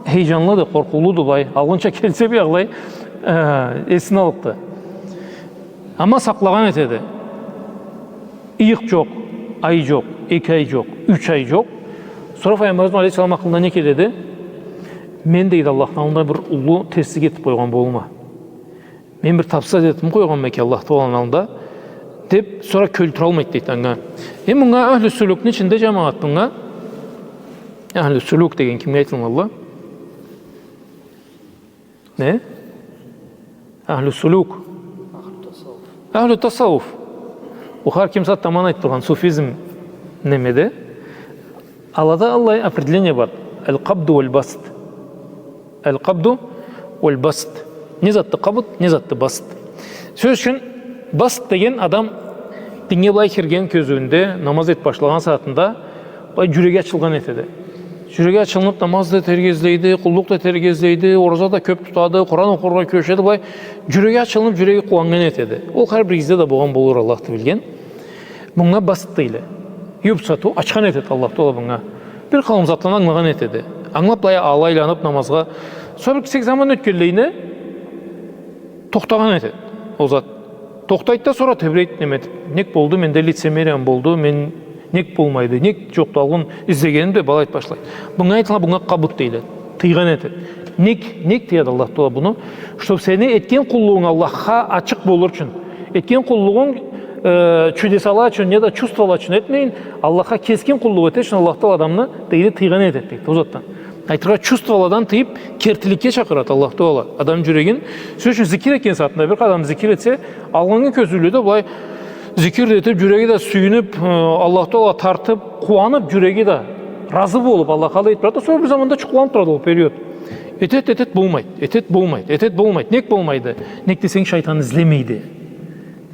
хейджанлыды, къоркъуулуду былай. Алгъынча келсе бир алай, э, эсин алыбды. Амма сакълагъан этеди. Ыйыкъ джокъ, ай джокъ, эки ай джокъ, юч ай джокъ. Сора Файгъамбарыбыз алейхиссалам акъылына не келеди? Мен, дейди, Аллахны аллында бир уллу терслик этиб къойгъан болурма. Мен бир тапсыз этиб къойгъанма экен Аллах Тааланы аллында, деб, сора кёлтюралмайды, дейди, анга. Э, мынга ахлю сулюкну ичинде, джамагъат, мынга ахлю сулюк деген кимге айтылгъанды? Не? Ахлю сулюк. Ахлю тасауф. Бу хар ким сагъатда ман айтыб тургъан суфизм немеде. Алада аллай определение бар. Аль-къабду валь-баст. Аль-къабду валь-баст. Не затды къабд, не затды баст. Сёз ючюн, баст деген адам динге былай кирген кёзюуюнде, намаз этиб башлагъан сагъатында, былай джюреги ачылгъан этеди. Джюреги ачылыныб, намаз да этерге излейди, къуллукъ да этерге излейди, ораза да кёб тутады, Къуран окъургъа кюрешеди, былай джюреги ачылыныб, джюреги къууаннган этеди. Ол хар биригизде да болгъан болур, Аллахды билген. Мынга баст дейле. Юбсату, ачхан этеди Аллах Таала мынга. Бир къауум затланы ангылагъан этеди. Ангылаб, былай алайланыб намазгъа. Сора бир кесек заман ётгенлейине тохтагъан этеди ол зат. Тохтайды да, сора тебирейди, неме этиб. Нек болду, менде лицемериям болду, мен нек болмайды, нек джокъду алгъын излегеним деб, былай айтыб башлайды. Мынга айтыла, мынга къабд дейле. Тыйгъан этеди. Нек, нек тыяды Аллах Таала муну? Чтоб сени этген къуллугъунг Аллахха ачыкъ болур ючюн. Этген къуллугъунг, э, чудесала ючюн, неда чувствола ючюн этмейин, Аллахха кескин къуллукъ этер ючюн Аллах Таала адамны, дейди, тыйгъан этеди, дейди, ол затдан. Айтыргъа, чувстволадан тыйыб, кертиликге чакъырады Аллах Таала адам джюрегин. Сёз ючюн, зикир этген сагъатында, бир адам зикир этсе, алгъыннгы кёзюуледе былай зикир этиб, джюреги да сюйюнюб, э, Аллах Таалагъа тартыб, къууаныб, джюреги да разы болуб, Аллахха алай этиб турады, сора бир заманда джукъланыб турады ол период. Этеди, этеди, болмайды, этеди, болмайды, этеди, болмайды. Нек болмайды? Нек десенг, шайтан излемейди.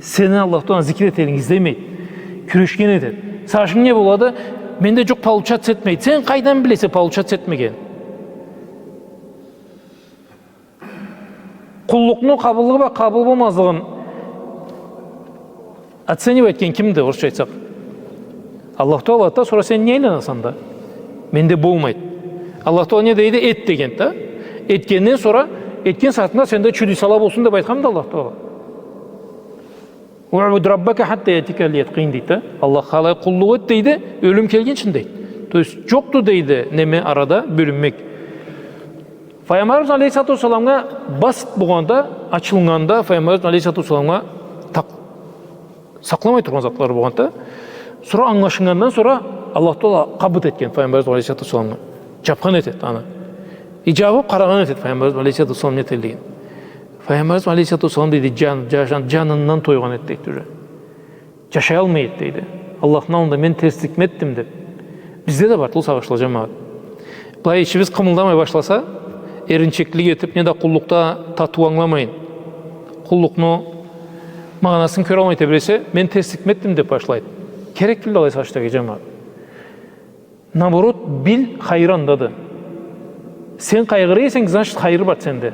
Сени Аллах Таала зикир этеринги излемейди. Кюрешген этеди. Сагъыш не болады? Менде джукъ, получаться этмейди. Сен къайдан билесе получаться этмегенин? Къуллукъну къабыллыгъы бла къабыл болмазлыгъын оценивать этген кимди, орусча айтсакъ? Аллах Таала да, сора сен не айланаса анда? Менде болмайды. Аллах Таала не дейди? Эт дегенди да. Этгенден сора, этген сагъатында сенде чудесала болсун деб айтханды Аллах Таала. «Уъбуд раббака хатта яътиякаль якъин», дейди да. Аллахха алай къуллукъ эт, дейди, ёлюм келгинчи, дейди. То есть, джокъду, дейди, неме арада бёлюнмек. Файгъамбарыбыз алейхиссалату уассаламгъа баст болгъанда, ачылыннганда, Файгъамбарыбыз алейхиссалату уассаламгъа так-, сакъламай тургъан затлары болгъанда, сора ангылашыннгандан сора Аллах Таала къабд этген Файгъамбарыбыз алейхиссалату уассаламгъа. Джабхан этеди аны. Джабыб къарагъан этеди Файгъамбарыбыз алейхиссалату уассалам не этгенлигин. Файгъамбарыбыз алейхиссалату уассалам, дейди, джан-, джан-, джанындан тойгъан эди, дейди, уже. Джашаялмай эди, дейди. Аллахны аллында мен терсликми этдим деб. Бизде да барды ол сагъышла, джамагъат. Былай ичибиз къымылдамай башласа, эринчеклик этиб, неда къуллукъда татыу ангыламайын, къуллукъну магъанасын кёралмай тебиресе, мен терсликми этдим деб башлайды. Керек тюлдю алай сагъыш этирге, джамагъат. Наоборот, бил, хайыр андады. Сен къайгъыра эсенг, значит, хайыр барды сенде.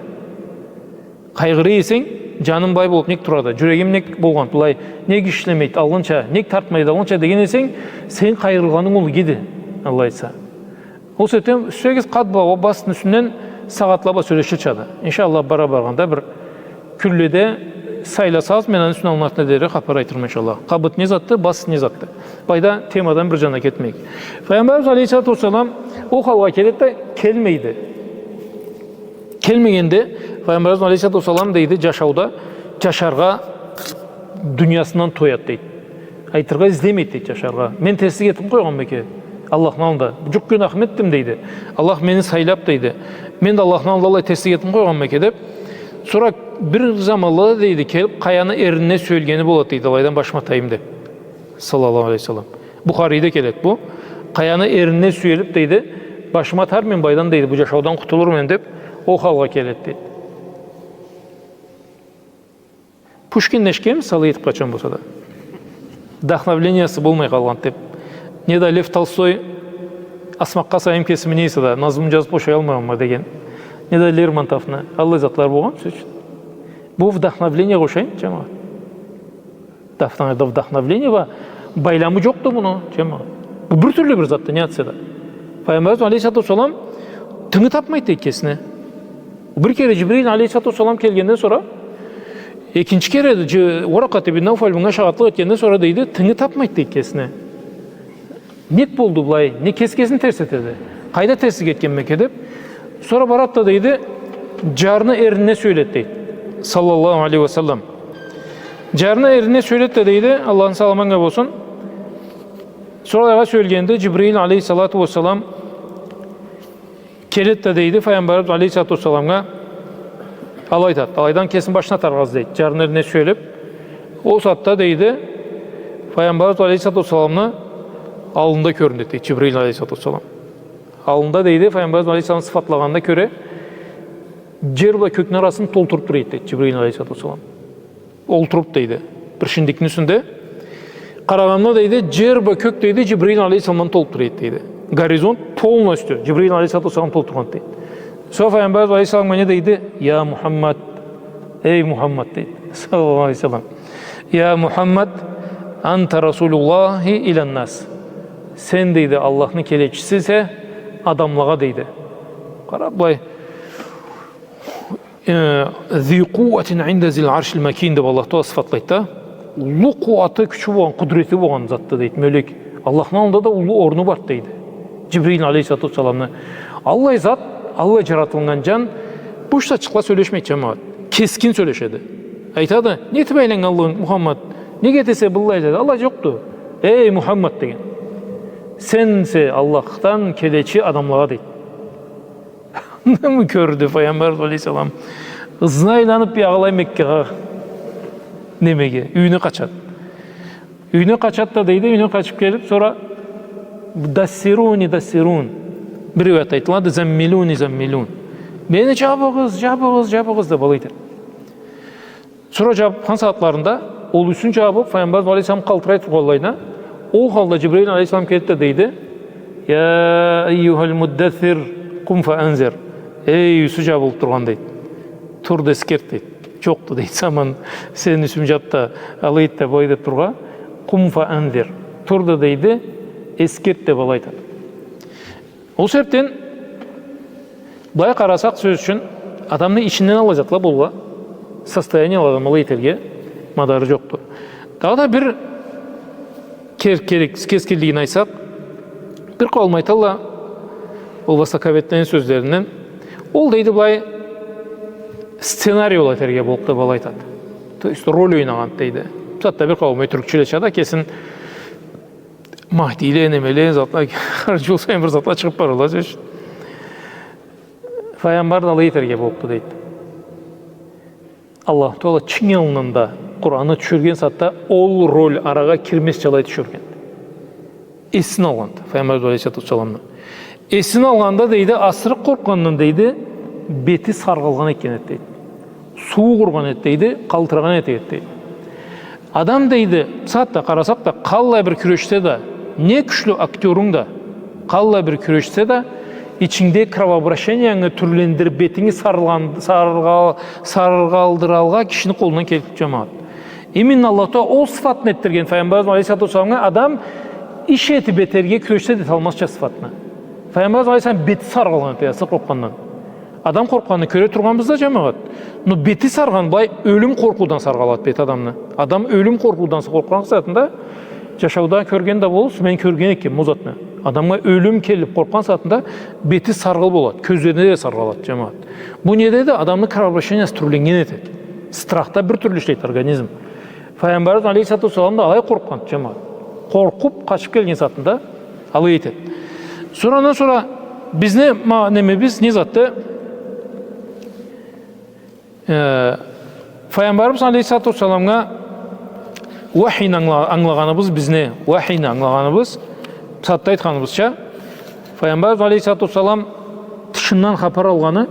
Къайгъыра эсенг, джанынг былай болуб нек турады, джюрегим нек болгъан былай, нек ишлемейди алгъынча, нек тартмайды алгъынча деген эсенг, сен къайгъыргъанынг ол игиди, Аллах айтса. Ол себебден сёлешигиз къабд бла, ол бастны юсюнден сагъатла бла сёлеширчады. Иншаллах, бара баргъанда бир кюнледе сайласагъыз, мен аны юсюнден алгъын-артына дери хапар айтырма, иншаллах. Къабд не затды, баст не затды? Былайда темадан бир джанына кетмейик. Файгъамбарыбыз алейхиссалату уассалам ол халгъа келеди да, келмейди. Келмегенде, Файгъамбарыбыз алейхиссалату уассалам, дейди, джашауда джашаргъа дуниясындан тояды, дейди. Айтыргъа излемейди, дейди, джашаргъа. Мен терслик этиб къойгъанма экен Аллахны аллында. Джукъ гюнахмы этдим, дейди. Аллах мени сайлаб, дейди. Мен да Аллахны аллында аллай терслик этиб къойгъанма экен деб. Сора бир заманлада, дейди, келиб, къаяны эрине сюелгени болады, дейди, алайдан башым атайым деб. Саллаллаху алейхи ва саллам. Бухарийде келеди бу. Къаяны эрине сюелиб, дейди, башым атарма мен былайдан, дейди, бу джашаудан къутулурма мен деб, ол халгъа келеди, дейди. Пушкинни эшитгенмисиз, алай этиб къачан болса да. Вдохновлениясы болмай къалгъан деб. Неда Лев Толстой, «Асмакъгъа сайым кесими не эсе да, назмуму джазыб бошаялмагъанма» деген. Неда Лермонтовну, аллай затла болгъан, сёз ючюн. Бу вдохновениеге ушайма, джамагъат. Вдохно-, вдохновение бла байламы джокъду муну, джамагъат. Бу бир тюрлю бир затды, не айтса да. Файгъамбарыбыз алейхиссалату уассалам тынгы тапмайды, дейди, кесине. Бир кере Джибрил алейхиссалату уассалам келгенден сора, экинчи кере Джи-, Уракъат ибн Науфал мынга шагъатлыкъ этгенден сора, дейди, тынгы тапмайды, дейди, кесине. Нек болду былай? Не кес-кесин терс этеди? Къайда терслик этгенмеке деп. Сора барады да, дейди, джарны эрине сюеледи, дейди. Саллаллаху алейхи ва саллам. Джарны эрине сюеледи да, дейди, Аллахны саламы анга болсун. Сора алайгъа сюелгенде Джибрил алейхиссалату уассалам келеди да, дейди, Файгъамбарыбыз алейхиссалату уассаламгъа алай айтады. Алайдан кесин башына таргъазды, дейди. Джарны эрине сюелип, ол сагъатда, дейди, Файгъамбарыбыз алейхиссалату уассаламны аллында кёрюнеди, дейди, Джибрил алейхиссалату уассалам. Аллында, дейди, Файгъамбарыбыз алейхиссалам сыфатлагъанда кёре, джер бла кёкню арасын толтуруп тура эди, дейди, Джибрил алейхиссалату уассалам. Олтуруп, дейди, бир шиндикни юсюнде. Къарагъанда, дейди, джер бла кёк, дейди, Джибрил алейхиссаламдан толуп тура эди, дейди. Горизонт полностью Джибрил алейхиссалату уассалам толуп тургъан, дейди. Сора Файгъамбарыбыз алейхиссалам не дейди? «Я Мухаммад, эй Мухаммад», дейди. Саллаллаху алейхи ва саллам. «Я Мухаммад, анта расулуллахи илан-нас». Сен, дейди, Аллахны келечисисе адамлагъа, дейди. Къара былай. Э, «Зи къувватин инда зил аршил макин» деп Аллах Тагъала сыфатлайды да. Уллу къууаты, кючю болгъан, къудрети болгъан затды, дейди, мёлек. Аллахны аллында да уллу орну барды, дейди. Джибрил алейхиссалату уассаламны. Аллай зат, аллай джаратылгъан джан, буш затчыкъла сёлешмейди, джамагъат. Кескин сёлешеди. Айтады: «Не этип айланнганлыгъынг, Мухаммад? Неге этесе быллай?» — деди. Аллай джокъду. «Эй, Мухаммад, — деген. — Сенсе Аллахдан келечи адамлагъа», — дейди. Аны кёрдю Файгъамбар алейхиссалам. Ызына айланып, биягъылай Меккагъа, немеге, юйюне къачады. Юйюне къачады да, дейди, юйюне къачып келип, сора «Дассируни, дассирун». Бир риуаятда айтылады: «Заммилуни, заммилун». «Мени джабыгъыз, джабыгъыз, джабыгъыз», — деп алай айтады. Сора джабхан сагъатларында ол юсюн джабып, Файгъамбар алейхиссалам къалтырай тургъанлайына, ол халда Джибрил алейхиссалам келди да, дейди: «Я айюхал муддассир, къум фа анзир». «Эй, юсю джабылып тургъан, — дейди, — тур да эсгерт», — дейди. «Джокъду, — дейди, — заман сени юсюнг джабып да, алай эт да, былай эт да турургъа. Къум фа анзир. Тур да, — дейди, — эсгерт», — деп алай айтады. Ол себепден, былай къарасакъ, сёз ючюн, адамны ичинден аллай затла болурла, состояниелада алай этерге мадары джокъду. Дагъыда бир кер-, керек, кескинлигин айтсакъ, бир къауум айталла, ол востоковедлени сёзлеринден, ол, дейди, былай сценарий алай этерге боллукъду деп алай айтады. То есть роль ойнагъан, дейди. Бусагъатда бир къауум ётюрюкчюле чыгъады, кесин Махдиле, немеле, затла, хар джыл сайын бир затла чыгъып баралла, сёз ючюн. Файгъамбар да алай этерге боллукъду, дейди. Аллаху Тагъала чынг аллында Къураны тюшюрген сагъатда ол роль арагъа кирмезча алай тюшюрген. Эсин алгъанды Файгъамбар алейхиссалату уассаламны. Эсин алгъанда, дейди, асыры къоркъгъандан, дейди, бети саргъалгъан этген эди, дейди. Сууугъу ургъан эди, дейди, къалтырагъан эди, дейди. Адам, дейди, бусагъатда къарасакъ да, къаллай бир кюрешсе да, не кючлю актёрунг да, къаллай бир кюрешсе да, ичингде кровообращениенгы тюрлендирип, бетинги саргъал-, саргъал-, саргъалдыралгъа кишини къолундан келип, джамагъат. Именно Аллах Тагъала ол сыфатны этдирген Файгъамбарыбыз алейхиссалату уассаламгъа, адам иш этип этерге кюрешсе да, эталмазча сыфатны. Файгъамбарыбыз алейхиссалам бети саргъалгъан эди, асыры къоркъгъандан. Адам къоркъгъанны кёре тургъанбыз да, джамагъат. Но бети саргъан, былай ёлюм къоркъуудан саргъалады бети адамны. Адам ёлюм къоркъуудан къоркъгъан сагъатында, джашауда кёрген да болурсуз, мен кёрген экенме ол затны. Адамгъа ёлюм келип къоркъгъан сагъатында бети саргъыл болады, кёзлерине да саргъалады, джамагъат. Бу недеди? Адамны кровообращениеси тюрленнген этеди. Страхда бир тюрлю ишлейди организм. Файгъамбарыбыз алейхиссалату уассалам да алай къоркъгъан, джамагъат. Къоркъуп, къачып келген сагъатында алай этеди. Сора, андан сора бизни ма-, немебиз, не затды? Э, Файгъамбарыбыз алейхиссалату уассаламгъа вахийни англа-, англагъаныбыз, бизни вахийни англагъаныбыз, сагъатда айтханыбызча, Файгъамбарыбыз алейхиссалату уассалам тышындан хапар алгъаны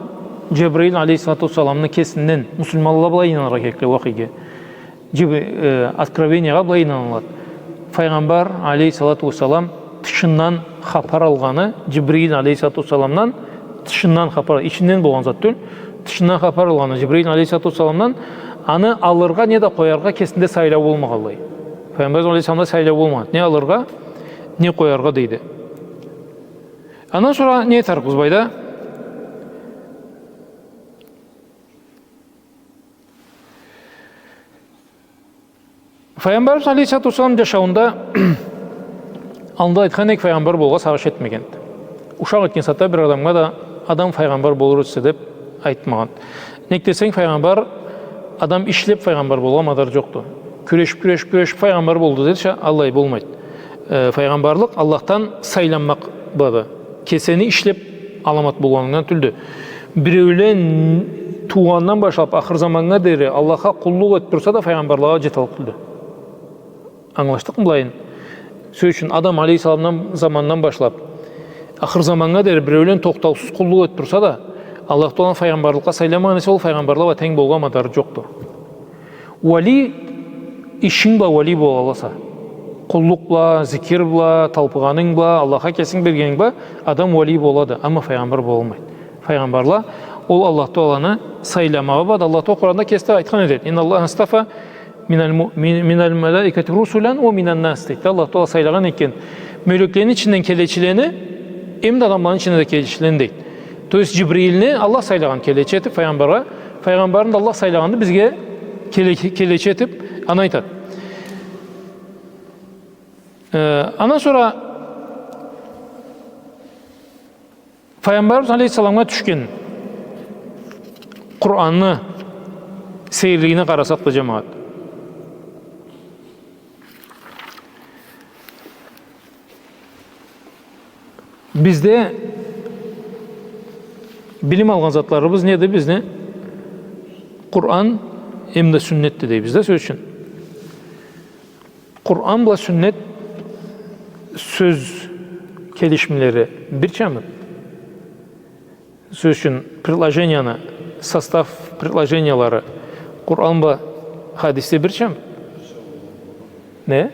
Джабраил алейхиссалату уассаламны кесинден. Муслиманла былай ийнаныргъа керекди вахийге. Джиб-, э, откровениягъа былай ийнанылады. Файгъамбар алейхиссалату уассалам тышындан хапар алгъаны Джибрил алейхиссалату уассаламдан, тышындан хапар, ичинден болгъан зат тюл, тышындан хапар алгъаны Джибрил алейхиссалату уассаламдан, Аны алыргъа не да къояргъа кесинде сайлау болмагъанлай. Файгъамбарыбыз алейхиссаламда сайлау болмагъан. Не алыргъа, не къояргъа дейди. Андан сора не айтарыкъбыз былайда? Файгъамбарыбыз алейхиссалату уассалам джашауунда, аллында айтхан эдик, файгъамбар болургъа сагъыш этмеген. Ушакъ этген сагъатда бир адамгъа да адам файгъамбар болур эсе деб айтмагъан. Нек десенг, файгъамбар адам ишлеб файгъамбар болгъан мадар джокъду. Кюрешиб, кюрешиб, кюрешиб файгъамбар болду десе, аллай болмайды. Э, файгъамбарлыкъ Аллахдан сайланмакъ барды. Кеси ишлеб аламат болгъанынгдан тюлдю. Биреулен туугъандан башлаб ахыр заманнга дери Аллахха къуллукъ этиб турса да, файгъамбарлагъа джеталлыкъ тюлдю. Ангылашдыкъмы былайын? Сёз ючюн, Адам алейхиссаламдан замандан башлаб ахыр заманнга дери биреулен тохтаусуз къуллукъ этиб турса да, Аллах Таала аны файгъамбарлыкъгъа сайламагъан эсе, ол файгъамбарла бла тенг болгъан мадары джокъду. Уали, ишинг бла уали болалса, къуллукъ бла, зикир бла, талпыгъанынг бла, Аллахха кесинг бергенинг бла адам уали болады, амма файгъамбар болалмайды. Файгъамбарла, ол Аллах Тааланы сайламагъы барды. Аллах Таала Къуранда кеси да айтхан этеди: «Инна Аллаха астафа минал му-, мин-, минал малаикати русулан уа минан нас», — дейди. Аллах Таала сайлагъан экен мёлеклени ичинден келечилени, эм да адамланы ичинден да келечилени, дейди. То есть Джибрилни Аллах сайлагъан келечи этиб файгъамбаргъа, файгъамбарны да Аллах сайлагъанды бизге келе-, келечи этиб, аны айтады. Э, андан сора Файгъамбарыбыз алейхиссаламгъа тюшген Къуранны сейирлигине къарасакъ да, джамагъат, бизде билим алгъан затларыбыз неди бизни? Къуран эм да сюннетди дейбиз да, сёз ючюн. Къуран бла сюннет сёз келишимлери бирчамы? Сёз ючюн, предложенияны, состав предложениялары Къуран бла хадисде бирчамы? Не?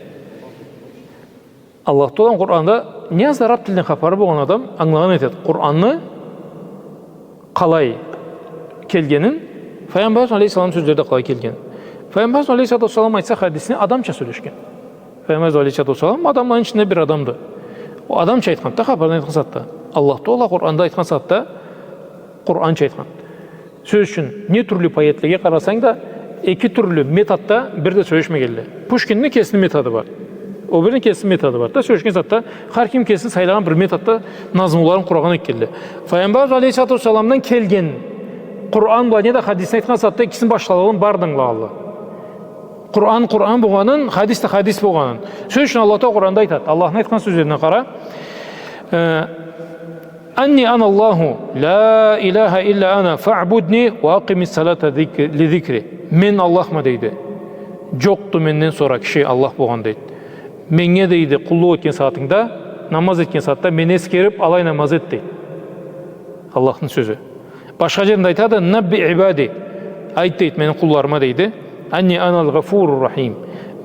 Аллах Тааланы Къуранда не аз да араб тилден хапары болгъан адам ангылагъан этеди Къуранны къалай келгенин, Файгъамбарыбыз алейхиссалам сёзлери да къалай келген. Файгъамбарыбыз алейхиссалату уассалам айтса хадисни, адамча сёлешген. Файгъамбарыбыз алейхиссалату уассалам адамланы ичинде бир адамды. Ол адамча айтханды да, хапарын айтхан сагъатда. Аллах Таала Къуранда айтхан сагъатда Къуранча айтхан. Сёз ючюн, не тюрлю поэтлеге къарасанг да, эки тюрлю методда бир да сёлешмегенле. Пушкинни кесини методу бар. Ол бирини кесини методу бар да, сёлешген сагъатда хар ким кесини сайлагъан бир методда назмуларын къурагъан этгенле. Файгъамбарыбыз алейхиссалату уассаламдан келген Къуран бла не да хадисни айтхан сагъатда экисини башлалыгъын бары да ангылагъанла. Къуран Къуран болгъанын, хадис да хадис болгъанын. Сёз ючюн, Аллах Таала Къуранда айтады. Аллахны айтхан сёзлерине къара. Э, «Анни ана Аллаху, ла илаха илла ана, фаъбудни уа акъимис салата зик-, ли зикри». Мен Аллахма, дейди. Джокъду менден сора киши Аллах болгъан, дейди. Меннге, дейди, къуллукъ этген сагъатынгда, намаз этген сагъатда мени эсгериб, алай намаз эт, дейди. Аллахны сёзю. Башха джеринде айтады: «Набби ибади». Айт, дейди, мени къулларыма, дейди. «Анни анал гъафуру рахим».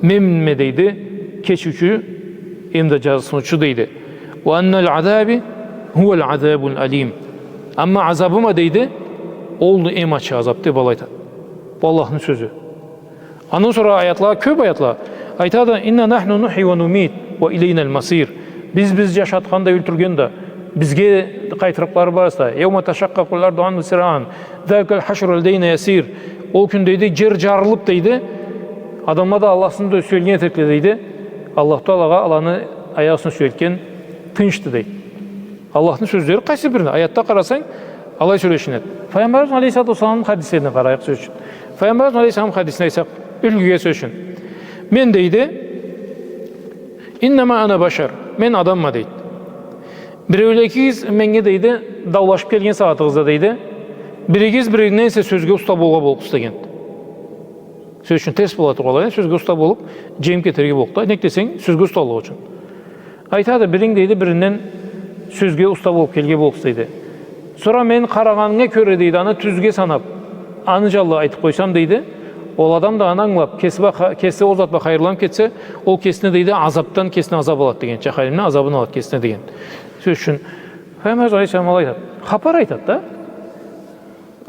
Менме, дейди, кечиучю, эм да джазыкъсыныучу, дейди. «Уа аннал азаби хуал азабул алим». Амма азабыма, дейди, олду эм ачы азаб, деб алай айтады. Бу Аллахны сёзю. Андан сора аятла, кёб аятла. Айтады: «Инна нахну нухйи уа нумит уа илейнал масир». Биз, биз джашатхан да, ёлтюрген да, бизге къайтырыкълары барысы да. «Яума ташаккъакъул арду анхум сиран, заликал хашру ладайна ясир». Ол кюн, дейди, джер джарылыб, дейди, адамла да Аллахсын да сюелген этерикле, дейди. Аллах Таалагъа аланы аягъы юсюне сюелген тынчды, дейди. Аллахны сёзлери къайсы бирин аятда къарасанг, алай сёлешинеди. Файгъамбарыбыз алейхиссалату уассаламны хадислерине къарайыкъ, сёз ючюн. Файгъамбарыбыз алейхиссалам хадисине айтсакъ, юлгюге, сёз ючюн. Мен, дейди, «Иннама ана башар». Мен адамма, дейди. Биреуле экигиз меннге, дейди, даулашыб келген сагъатыгъызда, дейди, биригиз биринден эсе сёзге уста болургъа боллукъсуз, дегенди. Сёз ючюн, терс бола тургъанлай, сёзге уста болуб, дженг кетерге боллукъду. Нек десенг, сёзге усталыгъы ючюн. Айтады, биринг, дейди, биринден сёзге уста болуб келирге боллукъсуз, дейди. Сора мен къарагъаннга кёре, дейди, аны тюзге санаб, аны джанлы айтыб къойсам, дейди, ол адам да аны ангылаб, кеси бла ха-, кеси ол зат бла хайырланыб кетсе, ол кесине, дейди, азабдан кесине азаб алады деген, джаханимни азабын алады кесине деген. Сёз ючюн, Файгъамбар алейхиссалам алай айтады. Хапар айтады да.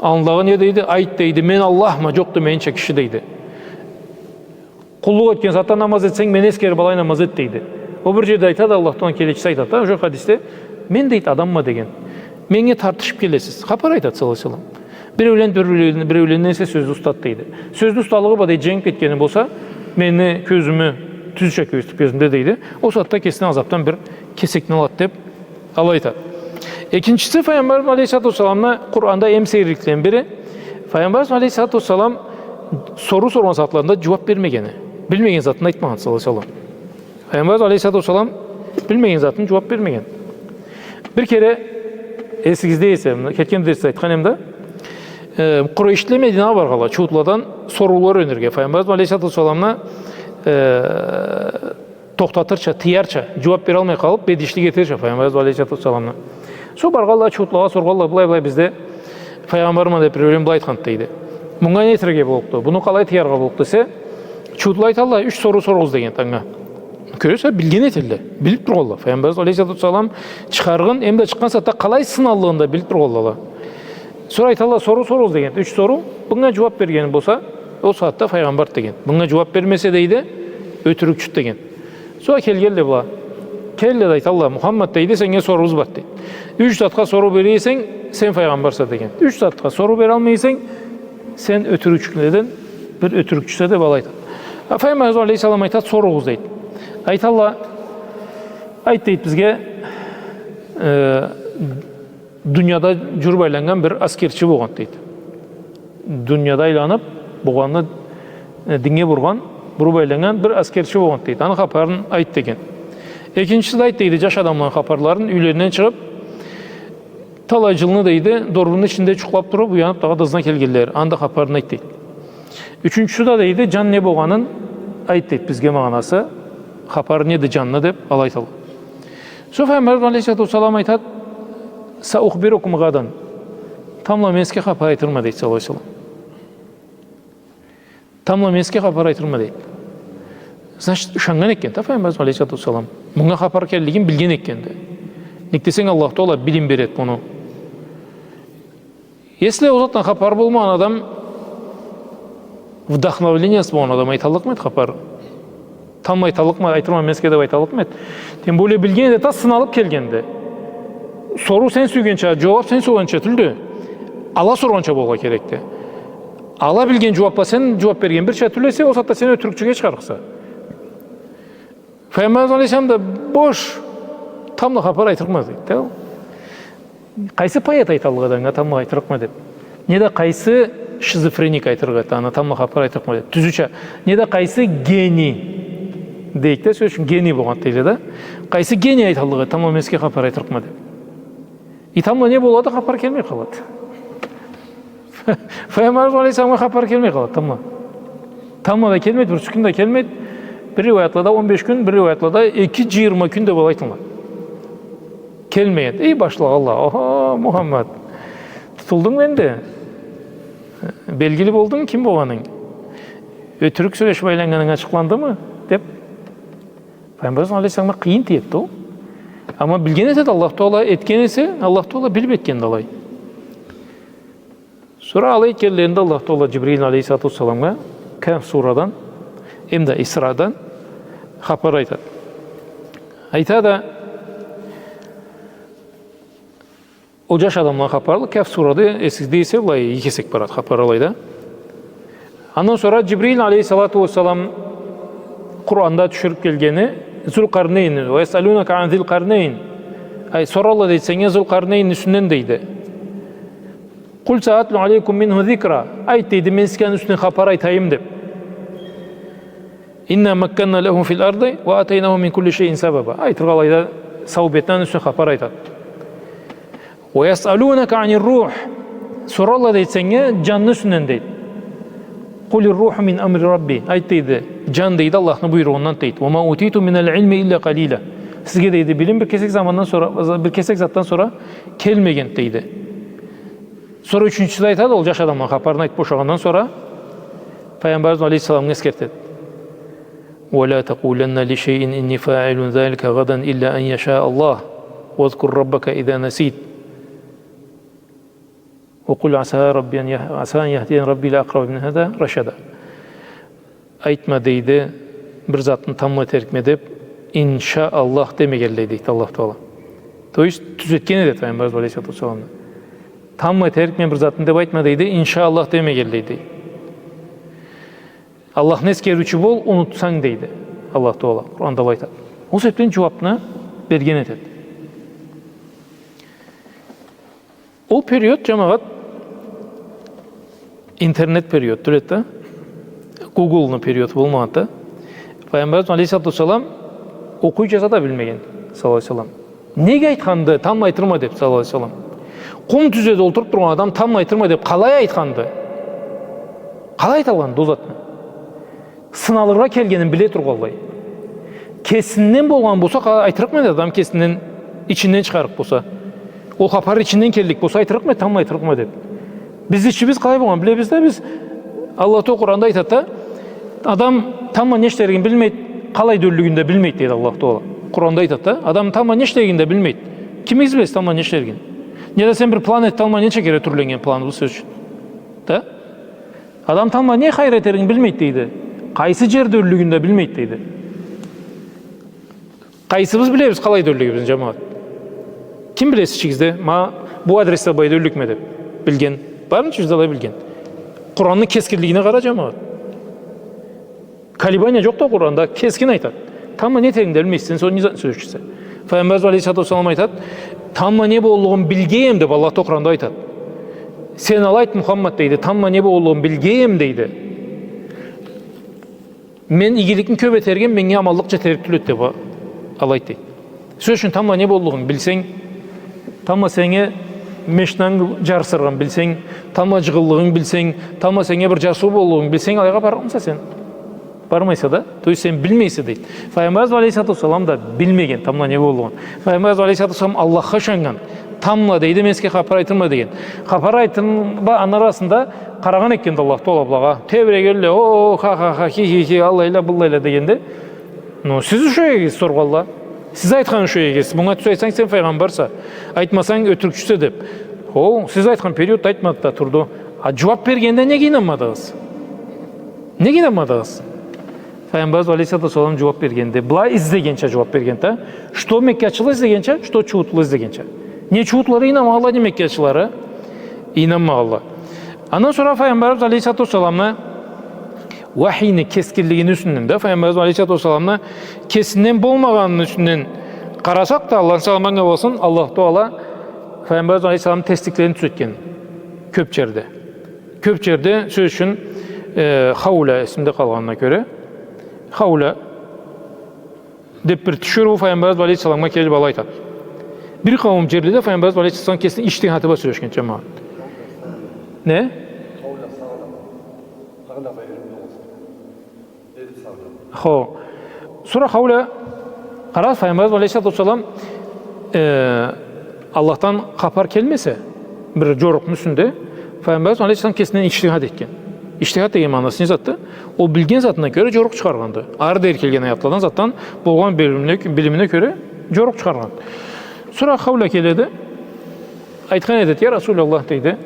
Андагъы не дейди? Айт, дейди, мен Аллахма, джокъду менича киши, дейди. Къуллукъ этген сагъатда намаз этсенг, мени эсгерип алай намаз эт, дейди. Ол бир джерде айтады, Аллахдан келечиси айтады да, уже хадисде, мен, дейди, адамма деген. Меннге тартышып келесиз. Хапар айтады, саллаллаху алейхи ва саллам. Биреулен, биреулен, биреуленден эсе сёзню устат, дейди. Сёзню усталыгъы бла, дейди, дженгип кетгени болса, мени кёзюмю, тюзча кёзюмю, дейди. Ол сагъатда кесине азапдан бир кесекни алады деп, алай айтады. Экинчиси, Файгъамбарыбыз алейхиссалату уассаламны Къуранда эм сейирликледен бири, Файгъамбарыбыз алейхиссалату уассалам соруу соргъан сагъатларында джууап бермегени. Билмеген затын айтмагъан, саллаллаху алейхи ва саллам. Файгъамбарыбыз алейхиссалату уассалам билмеген затын джууап бермеген. Бир кере, эсигизде эсе, муну кетген дерсде айтхан эм да, э, Къурейшлиле Мединагъа баргъанла, чуутладан соруула юренирге. Файгъамбарыбыз алейхиссалату уассаламны, э, тохтатырча, тыярча, джууап бералмай къалып, бедишлик этерча Файгъамбарыбыз алейхиссалату уассаламны. Сора баргъанла, чуутлагъа соргъанла, былай-былай бизде Файгъамбарма деп бир-бирине былай айтханды, дейди. Мунга не этерге боллукъду? Муну къалай тыяргъа боллукъду десе, чуутла айталла, юч соруу соругъуз деген анга. Кёресе, билген этелле, билип тургъалла. Файгъамбарыбыз алейхиссалату уассалам чыгъаргъын, эм да чыкъгъан сагъатда къалай сыналлыгъын да билип тургъалла. Сора айталла, соруу соругъуз деген, юч соруу. Мунга джууап берген болса, ол сагъатда файгъамбар деген. Мунга джууап бермесе, дейди, ётюрюкчюдю деген. Сора келгелле была. Келле да айталла, Мухаммад, дейди, сеннге соруубуз бар, дейди. Юч затха соруу бере эсенг, сен файгъамбарса деген. Юч затха соруу бералмай эсенг, сен ётюрюкчюледен бир ётюрюкчюсе деп алай айтады. А Файгъамбарыбыз алейхиссалам айтады, соругъуз, дейди. Айталла, айт, дейди, бизге, э, дунияда джюрюп айланнган бир аскерчи болгъан, дейди. Дунияда айланып, болгъанны, э, диннге бургъан, буруп айланнган бир аскерчи болгъан, дейди. Аны хапарын айт деген. Экинчиси да айт, дейди, джаш адамланы хапарларын, юйлеринден чыгъып, талай джылны, дейди, дорбунну ичинде джукълап туруп, уянып, дагъыда ызына келгенле, аны да хапарын айт, дейди. Ючюнчюсю да, дейди, джан не болгъанын айт, дейди, бизге магъанасы, хапары неди джанны деп, алай айталла. Сора Файгъамбарыбыз алейхиссалату уассалам айтады, «Саухбирукум гадан». Тамбла мен сизге хапар айтырма, дейди, саллаллаху алейхи ва саллам. Тамбла мен сизге хапар айтырма, дейди. Значит, ышаннган экен да Файгъамбарыбыз алейхиссалату уассалам. Мунга хапар келлигин билген экен да. Нек десенг, Аллаху Тагъала билим береди муну. Если ол затдан хапары болмагъан адам, вдохновениеси болгъан адам айталлыкъмы эди хапар? Тамбла айталлыкъмы, айтырма мен сизге деп айталлыкъмы эди? Тем более билген эди да, сыналып келген эди. Соруу сен сюйгенча, джууап сен сюйгенча тюлдю. Ала соргъанча болургъа керекди. Ала билген джууапла сен джууап берген бирча тюл эсе, ол сагъатда сен ётюрюкчюге чыгъарыкъса. Файгъамбарыбыз алейхиссалам да бош, тамбла хапар айтырыкъма дейди да ол. Къайсы поэт айталлыкъ эди анга тамбла айтырыкъма деп? Неда къайсы шизофреник айтырыкъ эди аны тамбла хапар айтырыкъма деп? Тюзюча, неда къайсы гений дейик да, сёз ючюн гений болгъан дейле да. Къайсы гений айталлыкъ эди тамбла мен сизге хапар айтырыкъма деп? И тамбла не болады, хапар келмей къалады. Файгъамбарыбыз алейхиссаламгъа хапар келмей къалады, тамбла. Тамбла да келмейди, бирси кюн да келмейди. Бир риуаятлада он беш кюн, бир риуаятлада эки джыйырма кюн да болады айтылады. Келмейди. Эй, башлагъанла, охо, Мухаммад, тутулдунг энди. Белгили болдунг ким болгъанынг. Ётюрюк сёлешип айланнганынг ачыкъландымы? Деп. Файгъамбарыбыз алейхиссаламгъа къыйын тиеди ол. Амма билген этеди Аллаху Тагъала, этген эсе, Аллаху Тагъала билип этгенди алай. Сора алай этгенлеринде Аллаху Тагъала Джибрил алейхиссалату уассаламгъа Кахф сурадан, эмда Исрадан хапар айтады. Айтады, ол джаш адамланы хапарлы, Кахф сурады, эсигизде эсе, былай эки кесек барады хапар алайда. Андан сора Джибрил алейхиссалату уассалам Къуранда тюшюрюп келгени Зулкъарнейн, «Ва ясъалунака ан Зилкъарнейн». Ай, соралла дейди сеннге Зулкъарнейнни юсюнден дейди. «Къул саатлу алейкум минху зикра». Айт дейди, мен сизге аны юсюнден хапар айтайым деп. «Инна макканна лаху фил арди ва атайнаху мин кулли шайин сабаба». Айтыргъа алайда сау бетинден аны юсюнден хапар айтады. «Ва ясъалунака анир рух». Соралла дейди сеннге джанны юсюнден дейди. «Къулир руху мин амри Рабби». Айт дейди, джан дейди Аллахны буйругъундан дейди. «Ва ма утитум минал илми илля къалила». Сизге дейди билим бир кесек замандан сора, бир кесек затдан сора келмеген дейди. Сора ючюнчюсю да айтады, ол джаш адамланы хапарын айтып бошагъандан сора Файгъамбарыбыз алейхиссаламгъа эсгертеди. «Ва ля такъуланна ли шайин инни фаилун залика гадан илля ан яшаа Аллах. Вазкур Раббака иза насит». «Ва къул аса Рабби ан ях-, аса ан яхдияни Рабби ила акъраба мин хаза рашада». Айтма, дейди, бир затны тамбла этерикме деп, иншаАллах демегенлей, дейди Аллах Таала. То есть, тюзетген эди Пайгъамбарыбыз алейхиссалату уассаламны. Тамбла этерикме бир затны деп айтма, дейди, иншаАллах демегенлей, дейди. Аллахны эсгериучю бол, унутсанг, дейди Аллах Таала. Къуранда алай айтады. Ол себепден джууапны берген этеди. Ол период, джамагъат, интернет период тюл эди да, Гуглну периоду болмагъанды да. Пайгъамбарыбыз алейхиссалату уассалам окъуй, джаза да билмеген, саллаллаху алейхи ва саллам. Неге айтханды, тамбла айтырма деп, саллаллаху алейхи ва саллам? Къум тюзеде олтуруб тургъан адам тамбла айтырма деп къалай айтханды? Къалай айталгъанды ол затны? Сыналыргъа келгенин биле тургъанлай. Кесинден болгъан болса, къа-, айтырыкъмы эди адам, кесинден, ичинден чыгъарыкъ болса? Ол хапар ичинден келлик болса, айтырыкъмы эди, тамбла айтырыкъмы эди деп? Биз ичибиз къалай болгъанын билебиз да биз. Аллах Таала Къуранда айтады да, адам тамбла не ишлерин билмейди, къалай да ёллюгюн да билмейди, дейди Аллах Таала. Къуранда айтады да, адам тамбла не ишлерин да билмейди. Кимигиз билесиз тамбла не ишлерин? Неда сен бир план эт, тамбла ненча кере тюрленнген планыбыз, сёз ючюн. Да? Адам тамбла не хайыр этерин билмейди, дейди. Къайсы джерде ёллюгюн да билмейди, дейди. Къайсыбыз билебиз къалай да ёллюгюбюзню, джамагъат? Ким билесиз ичигизде, ма бу адресде былайда ёллюкме деп билген? Бармы ичибизде алай билген? Къуранны кескинлигине къара, джамагъат. Колебания джокъду Къуранда, кескин айтады. Тамбла не этеринги да билмейсе, сен сора не затны сёлеширсе? Пайгъамбарыбыз алейхиссалату уассалам айтады, тамбла не боллугъун билгенме деп Аллах Таала Къуранда айтады. Сен алай айт, Мухаммад, дейди, тамбла не боллугъун билгенме, дейди. Мен игиликни кёб этерге, меннге аманлыкъ джетерик тюл эди деп алай айт, дейди. Сёз ючюн, тамбла не боллугъун билсенг, тамбла сеннге машинангы джарсырыгъын билсенг, тамбла джыгъыллыгъынг билсенг, тамбла сеннге бир джарсыу боллугъунг билсенг, алайгъа барырыкъмыса сен? Бармайса да. То есть сен билмейсе, дейди. Пайгъамбарыбыз алейхиссалату уассалам да билмеген тамбла не боллугъун. Пайгъамбарыбыз алейхиссалату уассалам Аллахха ышаннган. Тамбла, дейди, мен сизге хапар айтырма деген. Хапар айтырма, аны арасында къарагъан этгенди Аллах Таала былагъа. Тебирегенле, о, о, ха, ха, ха, хи, хи, хи, аллайла, быллайла дегенде. Ну, сиз ушай эдигиз соргъанла. Сиз айтхан ушай эдигиз. Мынга тюз айтсанг, сен файгъамбарса. Айтмасанг, ётюрюкчюсе деп. О, сиз айтхан периодда айтмады да турду. А джууаб бергенде неге ийнанмадыгъыз? Неге ийнанмадыгъыз? Файгъамбарыбыз алейхиссалату уассалам джууаб бергенде, былай излегенча джууаб бергенди да. Что меккачыла излегенча, что чуутла излегенча. Не чуутла ийнанмагъанла, не меккачыла ийнанмагъанла. Андан сора Файгъамбарыбыз алейхиссалату уассаламны уахийни кескинлигини юсюнден да, Файгъамбарыбыз алейхиссалату уассаламны кесинден болмагъаныны юсюнден къарасакъ да, Аллахны саламы анга болсун, Аллах Таала Файгъамбарыбыз алейхиссаламны тестиклерин тюзетген кёб джерде. Кёб джерде, сёз ючюн, э, Хаула, эсимде къалгъанына кёре, Хаула деп бир тиширыу Файгъамбарыбыз алейхиссаламгъа келиб алай айтады. Бир къауум джерледе Файгъамбарыбыз алейхиссалам кесини иджтихады бла сёлешген, джамагъат. Не? Хо. Сора Хаула, къара, Файгъамбарыбыз алейхиссалату уассалам, э, Аллахдан хапар келмесе, бир джорукъну юсюнде, Файгъамбарыбыз алейхиссалам кесинден иджтихад этген. Иджтихад деген магъанасы не затды? Ол билген затына кёре джорукъ чыгъаргъанды. Ары дери келген аятладан, затдан, болгъан билимине, билимине кёре джорукъ чыгъаргъанды. Сора Хаула келеди. Айтхан этеди, я Расулаллах, дейди,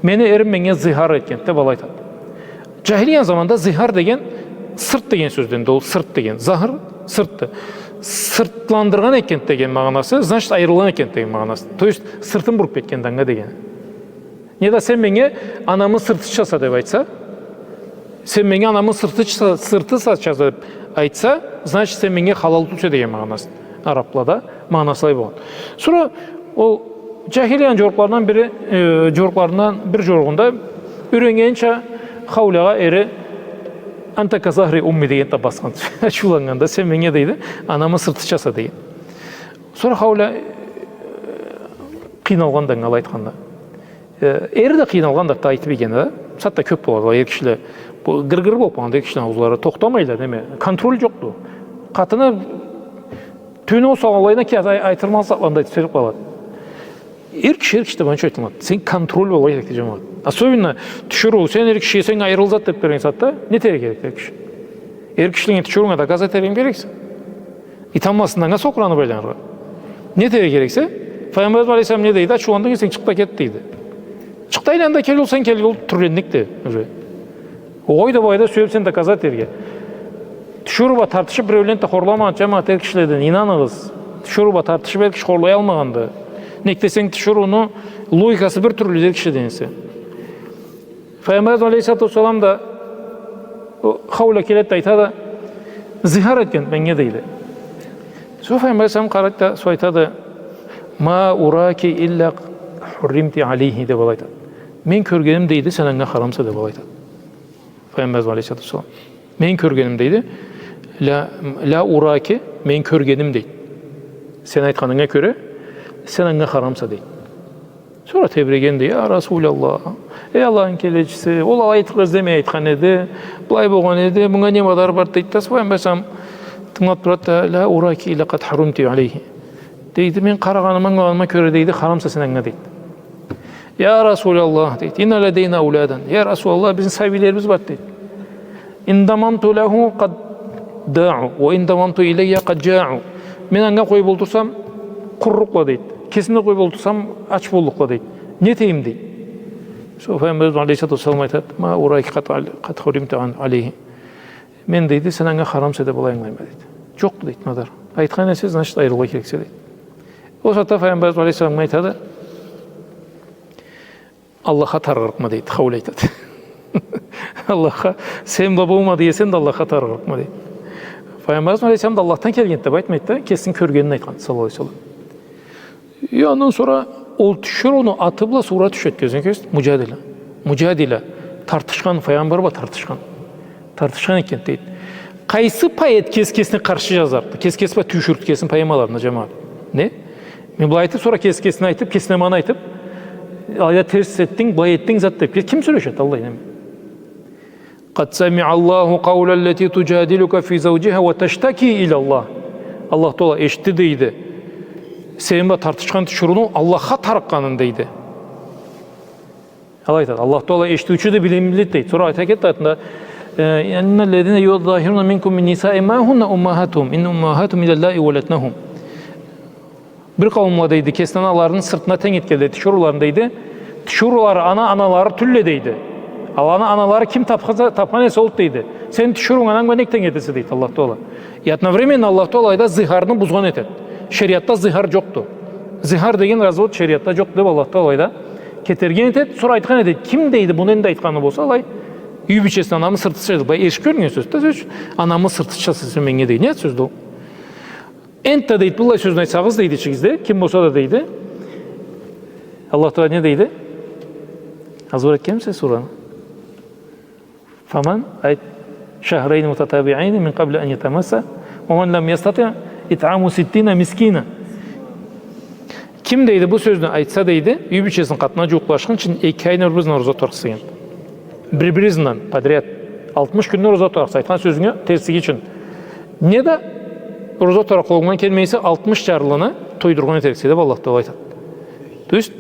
мени эрим меннге зихар этгенди деп алай айтады. Джахилия заманда зихар деген сырт деген сёзденди, ол сырт деген. Захр, сыртды. Сыртландыргъан этгенди деген магъанасы, значит, айырылгъан этгенди деген магъанасы. То есть, сыртын буруб кетгенди анга дегени. Неда сен меннге анамы сыртычаса деп айтса, сен меннге анамы сыртычаса, сыртычаса деп айтса, значит, сен меннге халал тюлсе деген магъанасы. Араблада магъанасы алай болгъан. Сора ол джахилияны джорукъларындан бири, э, джорукъларындан бир джоругъунда юреннгенча Хаулагъа эри «Анта ка захри умми» дегенди да басхан. Ачыуланнганда, сен меннге, дейди, анамы сыртычаса деген. Сора Хаула, э, къыйналгъанды анга алай айтханына. Э, эри да къыйналгъанды да айтыб ийгенде да. Сагъатда кёб болады, эр кишиле. Бу гыр-гыр болуб къалгъанды эр кишилени аузлары. Тохтамайла, неме, контроль джокъду. Къатыны тюйюне салгъанлайына ки, ай-, айтырмаз затланы да айтыб сюелиб къалады. Эр киши, эр киши деб анча айтылады. Сен контроль болургъа керекди, джамагъат. Особенно тиширыу, сен эр киши, сеннге айырыл зат деб берген сагъатда, не этерге керекди эр киши? Эр кишиликни, тиширыунгу доказать этерге керексе. И тамбласында анга сокъураныб айланыргъа. Не этерге керексе, Файгъамбарыбыз алейхиссалам не дейди? Ачыуландынг эсенг, чыкъ да кет, дейди. Чыкъ да айлан да кел, ол сен келген, ол тюрлендик да уже. Огъай да, былай да сюеб сен доказать этерге. Тиширыу бла тартышыб, биреулен да хорламагъанча, джамагъат, эр кишиледен, ийнаныгъыз. Тиширыу бла тартышыб, эр киши хорлаялмагъанды. Нек десенг, тиширыуну логикасы бир тюрлю эр кишиден эсе. Файгъамбарыбыз алейхиссалату уассалам да, о, Хаула келеди да айтады: «Зихар этген меннге», — дейди. Сора Файгъамбар алейхиссалам къарайды да, сора айтады: «Ма ураки илля хурримти алейхи», — деб алай айтады. «Мен кёргеним, — дейди, — сен анга харамса», — деб алай айтады Файгъамбарыбыз алейхиссалату уассалам. «Мен кёргеним, — дейди, — ля, ля ураки, мен кёргеним, — дейди, — сен айтханынга кёре, сен анга харамса», — дейди. Сора тебрегенди: «Я Расулаллах, эй Аллахны келечиси, ол алай айтыргъа излемей айтхан эди, былай болгъан эди, мынга не мадар бар?» — дейди да, Файгъамбар алейхиссалам тынгылаб турады да: «Ля ураки илля къад хурримти алейхи», — дейди. «Мен къарагъаныма, ангылагъаныма кёре, — дейди, — харамса сен анга», — дейди. «Я Расулаллах, — дейди, — инна ладейна аулядан. Я Расулаллах, бизни сабийлерибиз бар, — дейди. — Ин дамамту ляху къад даау, уа ин дамамту илейя къад джаау. Мен анга къоюб олтурсам, къурурукъла, — дейди. — Кесими да къоюб олтурсам, ач боллукъла, — дейди. — Не этейим?» — дейди. Сора Файгъамбарыбыз алейхиссалату уассалам айтады: «Ма ураки къад ал-, къад хурримти ан-, алейхи. Мен, — дейди, — сен анга харамса деб алай ангылайма», — дейди. «Джокъду, — дейди, — мадар. Айтхан эсе, значит, айырылыргъа керексе», — дейди. Ол сагъатда Файгъамбарыбыз алейхиссалам айтады: «Аллахха тарыгъырыкъма», — дейди, Хаула айтады. «Аллахха, сен бла болмады эсем да, Аллахха тарыгъырыкъма», — дейди. Файгъамбарыбыз алейхиссалам да Аллахдан келгенди деб айтмайды да, кесини кёргенин айтханды, саллаллаху алейхи ва саллам. И андан сора ол тиширыуну аты бла сурат тюшеди, кёзюне кёз, Муджадила. Муджадила, тартышхан, Файгъамбар бла тартышхан. Тартышхан экен, дейди. Къайсы поэт кес-кесине къаршы джазарды? Кес-кеси бла тюшюрюрдю кесини поэмаларына, джамагъат. Не? Мен былай айтыб, сора кес-кесине айтыб, кесине мана айтыб, алай да терс этдинг, былай этдинг зат деб. Ким сёлешеди аллай неме? «Къад самиа Аллаху къаула лляти туджадилука фи заужиха ва таштаки иля Аллах». Аллах Тагъала эшитди, дейди, сени бла тартышхан тиширыуну Аллахха тарыкъгъанын, дейди. Алай айтады. Аллах Тагъала эшитиучюдю, билимлиди, дейди. Сора айта кетди артында: «Инна ллязина юзахируна минкум мин нисаихим ма хунна уммахатухум, ин уммахатухум илля лляти валладнахум». Бир къауумла, дейди, кесини аналарыны сыртына тенг этгенле тиширыуларын, дейди. Тиширыулары ана, аналары тюлле, дейди. Аланы аналары ким тапхан, тапхан эсе, олду, дейди. Сен тиширыунгу ананг бла нек тенг этесе, дейди Аллах Тагъала. И одновременно Аллах Тагъала алайда зихарны бузгъан этеди. Шериатда зихар джокъду. Зихар деген развод шериатда джокъду деб Аллах Тагъала алайда кетерген этеди. Сора айтхан этеди: «Ким, — дейди, — муну энди айтханы болса, алай, юй бийчесине анамы сыртытса», — дейди. Былай эрши кёрюннген сёз да, сёз ючюн. «Анамы сыртытса сен меннге», — дейди. Не сёзду ол? Энтда, дейди, быллай сёзню айтсагъыз, дейди, ичигизде, ким болса да, дейди. Аллах Тагъала не дейди? Азбар этгенмисиз сураны? «Фаман», айт, «шахрайни мутатабиайни мин къабли ан ятамасса, ва ман лам ястати итъаму ситтина мискина». Ким, дейди, бу сёзню айтса, дейди, юй бийчесини къатына джууукълашхынчы эки айны бир-биризинден ораза тутарыкъса деген. Бир-биризинден подряд. Алтмыш кюнню ораза тутарыкъса, айтхан сёзюнгю терслиги ючюн. Не да ораза тутарыкъ къолунгдан келмей эсе, алтмыш джарлыны тойдургъан этериксе деб Аллах Тагъала айтады. То есть,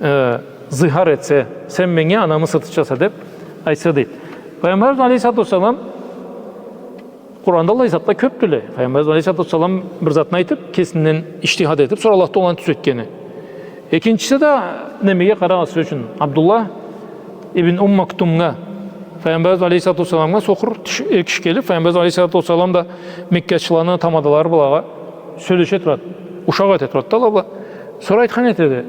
э, зихар этсе, сен меннге анамы сыртытчаса деб айтса, дейди. Файгъамбарыбыз алейхиссалату уассалам, Къуранда аллай затла кёбдюле. Файгъамбарыбыз алейхиссалату уассалам бир затны айтыб, кесинден иджтихад этиб, сора Аллах Тагъала аны тюзетгени. Экинчиси да, немеге къарагъыз, сёз ючюн, Абдуллах ибн Умм Мактумгъа, Файгъамбарыбыз алейхиссалату уассаламгъа сокъур тиш-, эр киши келиб, Файгъамбарыбыз алейхиссалату уассалам да меккачыланы тамадалары бла сёлеше турады. Ушакъ эте турады да ала бла. Сора айтхан этеди.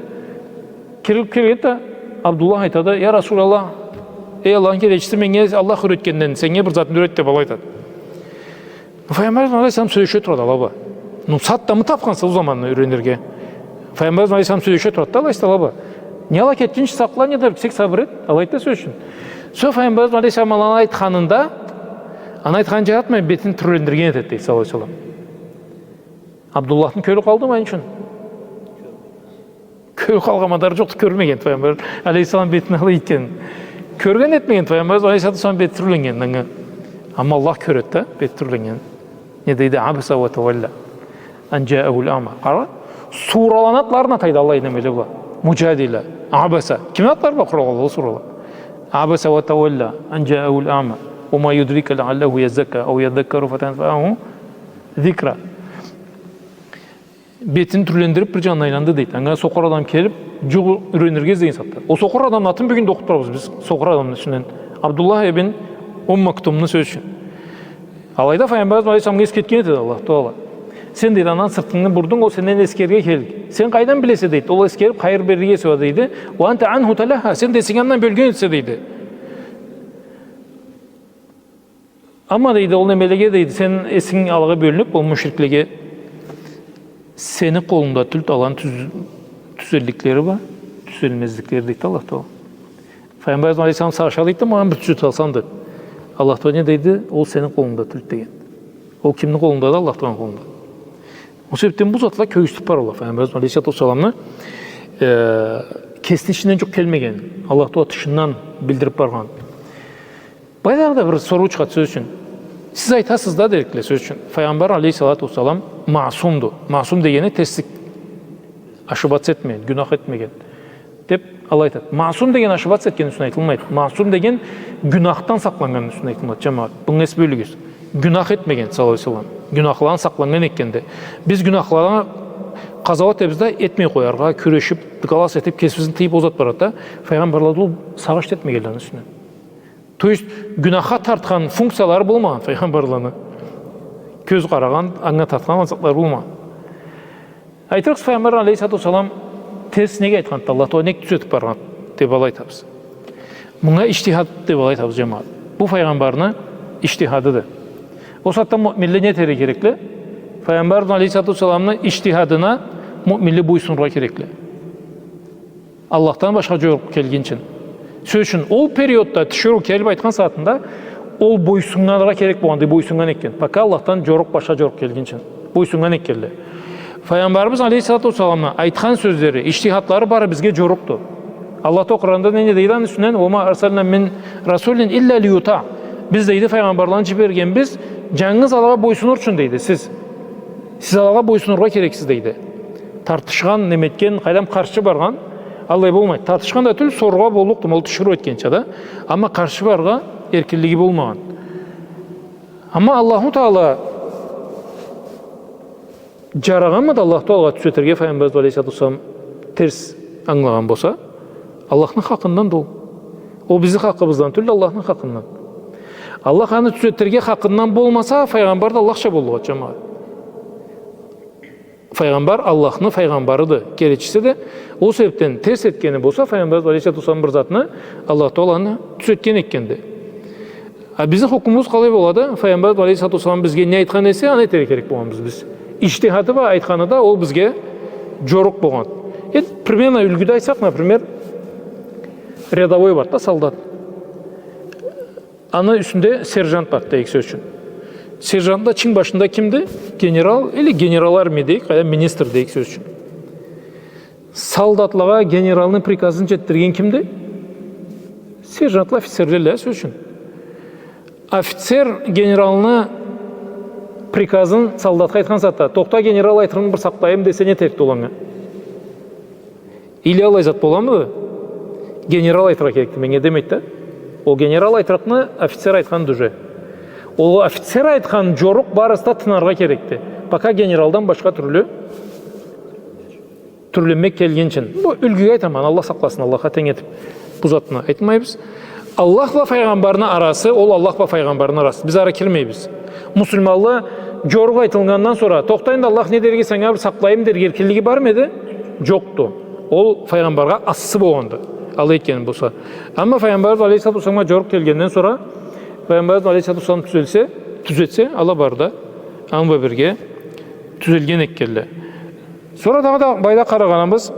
Кириб келгенди да Абдуллах айтады: «Я Расулаллах, эй Аллахны келечиси, меннге Аллах юретгенден сеннге бир затны юрет», — деб алай айтады. Файгъамбарыбыз алейхиссалам сёлеше турады ала бла. Ну, сагъатдамы тапханса ол заманны юренирге? Файгъамбарыбыз алейхиссалам сёлеше турады да, алай айтады ала бла. Не ала кетгинчи сакъла, не да бир кесек сабыр эт, алай айтады да, сёз ючюн. Сора Файгъамбарыбыз алейхиссалам аланы айтханында, аны айтханын джаратмай, бетин тюрлендирген этеди, дейди, саллаллаху алейхи ва саллам. Абдуллахны кёлю къалдымы аны ючюн? Кёлю къалгъан мадар джокъду, кёрмегенди Файгъамбар алейхиссалам бетин алай этгенин. Кёрген этмегенди Файгъамбар алейхиссалату уассалам бети тюрленгенин анга. Амма Аллах кёреди да бети тюрленгенин. Не дейди? «Абаса ва тавалла ан джаахул аъма». Къара, сураланы атларын атайды аллай немеле бла. Муджадила, Абаса. Кимни атлары бла къуралгъанды ол сурала? «Абаса ва тавалла ан джаахул аъма. Ва ма юдрика лааллаху яззакка ау яззаккару фатанфааху зикра». Бетин тюрлендирип, бир джанына айланды, дейди. Анга сокъур адам келип, джукъ юренирге излеген сагъатда. Ол сокъур адамны атын бюгюн да окъуп турабыз биз. Сокъур адамны ичинден Абдуллах ибн Умм Мактумну, сёз ючюн. Алайда Файгъамбарыбыз алейхиссаламгъа эсгертген этеди Аллах Таала. Сен, дейди, андан сыртынгы бурдунг, ол сенден эсгерирге келди. Сен къайдан билесе, дейди, ол эсгерип хайыр берирге эсе уа, дейди. Уа анта анху талахха, сен да эсинг андан бёлген этесе, дейди. Амма, дейди, ол немелеге, дейди, сен эсинг алагъа бёлюнюп, ол мушриклеге, сени къолунгда тюлдю аланы тюз-, тюзелликлери уа, тюзелмезликлери, дейди Аллах Таала. Файгъамбарыбыз алейхиссалам сагъыша, дейди, магъа бир тюзетип алсанг, дейди. Аллах Таала не дейди? Ол сени къолунгда тюлдю деген. Ол кимни къолунгдады? Аллах Тааланы къолунда. Ол себепден бу затла кёргюзтюп баралла Файгъамбарыбыз алейхиссалату уассаламны, э, кесини ичинден джукъ келмеген, Аллах Таала тышындан билдирип баргъан. Былайда да бир соруу чыгъады, сёз ючюн. Сиз айтасыз да, дерикли, сёз ючюн, Файгъамбар алейхиссалату уассалам маъсумду. Маъсум дегени терслик, ошибаться этмеген, гюнах этмеген деп алай айтады. Маъсум деген ошибаться этгенни ючюн айтылмайды. Маъсум деген гюнахдан сакъланнганны ючюн айтылады, джамагъат. Бунга эс бёлюгюз. Гюнах этмеген, саллаллаху алейхи уа саллам. Гюнахладан сакъланнган экенди. Биз гюнахладан къазауат этебиз да, этмей къояргъа, кюрешип, галас этип, кесибизни тыйып, ол зат барады да. Файгъамбарлада ол сагъыш этмегенлени ючюн. То есть, гюнахха тартхан функциялары болмагъан файгъамбарланы. Кёз къарагъан, анга тартхан затлары болмагъан. Айтырыкъсыз, Файгъамбар алейхиссалату уассалам терс неге айтханды, Аллах Таала неге тюзетип баргъанды деп алай айтабыз. Мынга иджтихад деп алай айтабыз, джамагъат. Бу файгъамбарны иджтихадыды. Ол сагъатда муъминле не этерге керекли? Файгъамбар алейхиссалату уассаламны иджтихадына муъминле бойсунургъа керекли. Аллахдан башха джорукъ келгинчи. Сёз ючюн, ол периодда тиширыу келип айтхан сагъатында ол бойсуннганыргъа керек болгъанды, бойсуннган экен. Пока Аллахдан джорукъ, башха джорукъ келгинчи. Бойсуннган экенле. Файгъамбарыбыз алейхиссалату уассаламны айтхан сёзлери, иджтихадлары бары бизге джорукъду. Аллах Таала Къуранда не дейди аны юсюнден? «Уа ма арсална мин расулин илля лиютаъ». Биз, дейди, файгъамбарланы джибергенбиз, джангыз алагъа бойсунур ючюн, дейди, сиз. Сиз алагъа бойсунургъа керексиз, дейди. Тартышхан, неме этген, къайдам, къаршы баргъан, аллай болмайды. Тартышхан да тюл, сорургъа боллукъду, ол тиширыу этгенча да. Амма къаршы барыргъа эркинлиги болмагъан. Амма Аллаху Таала джарагъанмыды Аллах Таалагъа тюзетирге файгъамбарыбыз алейхиссалату уассалам терс ангылагъан болса? Аллахны хакъындан да ол. Ол бизни хакъыбыздан тюл, Аллахны хакъындан. Аллах аны тюзетирге хакъындан болмаса, файгъамбар да Аллахча боллукъ эди, джамагъат. Файгъамбар Аллахны файгъамбарыды, келечисиди. Ол себепден терс этгени болса, файгъамбар алейхиссалату уассалам бир затны Аллах Таала аны тюзетген экенди. А бизни хукмубуз къалай болады? Файгъамбар алейхиссалату уассалам бизге не айтхан эсе, аны этерге керек болгъанбыз биз. Иджтихады бла айтханы да ол бизге джорукъ болгъан. Э, примерно юлгюде айтсакъ, например, рядовой барды да, солдат. Аны юсюнде сержант барды дейик, сёз ючюн. Сержант да чин башында кимди? Генерал или генерал армии дейик, къайдам, министр дейик, сёз ючюн. Солдатлагъа генералны приказын джетдирген кимди? Сержантла, офицерле, сёз ючюн. Офицер генералны приказын солдатха айтхан сагъатда, «Тохта, генерал айтырын бир сакълайым» десе, не этерикди ол анга? Или алай зат боламыды? Генерал айтыргъа керекди меннге демейди да. Ол генерал айтырыкъны офицер айтханды уже. Ол офицер айтхан джорукъ барысы да тынаргъа керекди. Пока генералдан башха тюрлю тюрленмек келгинчи. Бу юлгюге айтама, Аллах сакъласын, Аллахха тенг этип бу затны айтмайбыз. Аллах бла файгъамбарны арасы, ол Аллах бла файгъамбарны арасы. Биз ары кирмейбиз. Муслиманлы джорукъ айтылгъандан сора, «Тохта энди, Аллах не дерге эсе, анга бир сакълайым» дерге эркинлиги бармы эди? Джокъду. Ол файгъамбаргъа ассы болгъанды, алай этгени болса. Амма файгъамбарыбыз алейхиссалату уассаламгъа джорукъ келгенден сора, файгъамбарыбыз алейхиссалату уассалам тюзелсе, тюзетсе, ала бары да аны бла бирге тюзелген экенле. Сора дагъыда былайда къарагъаныбыз,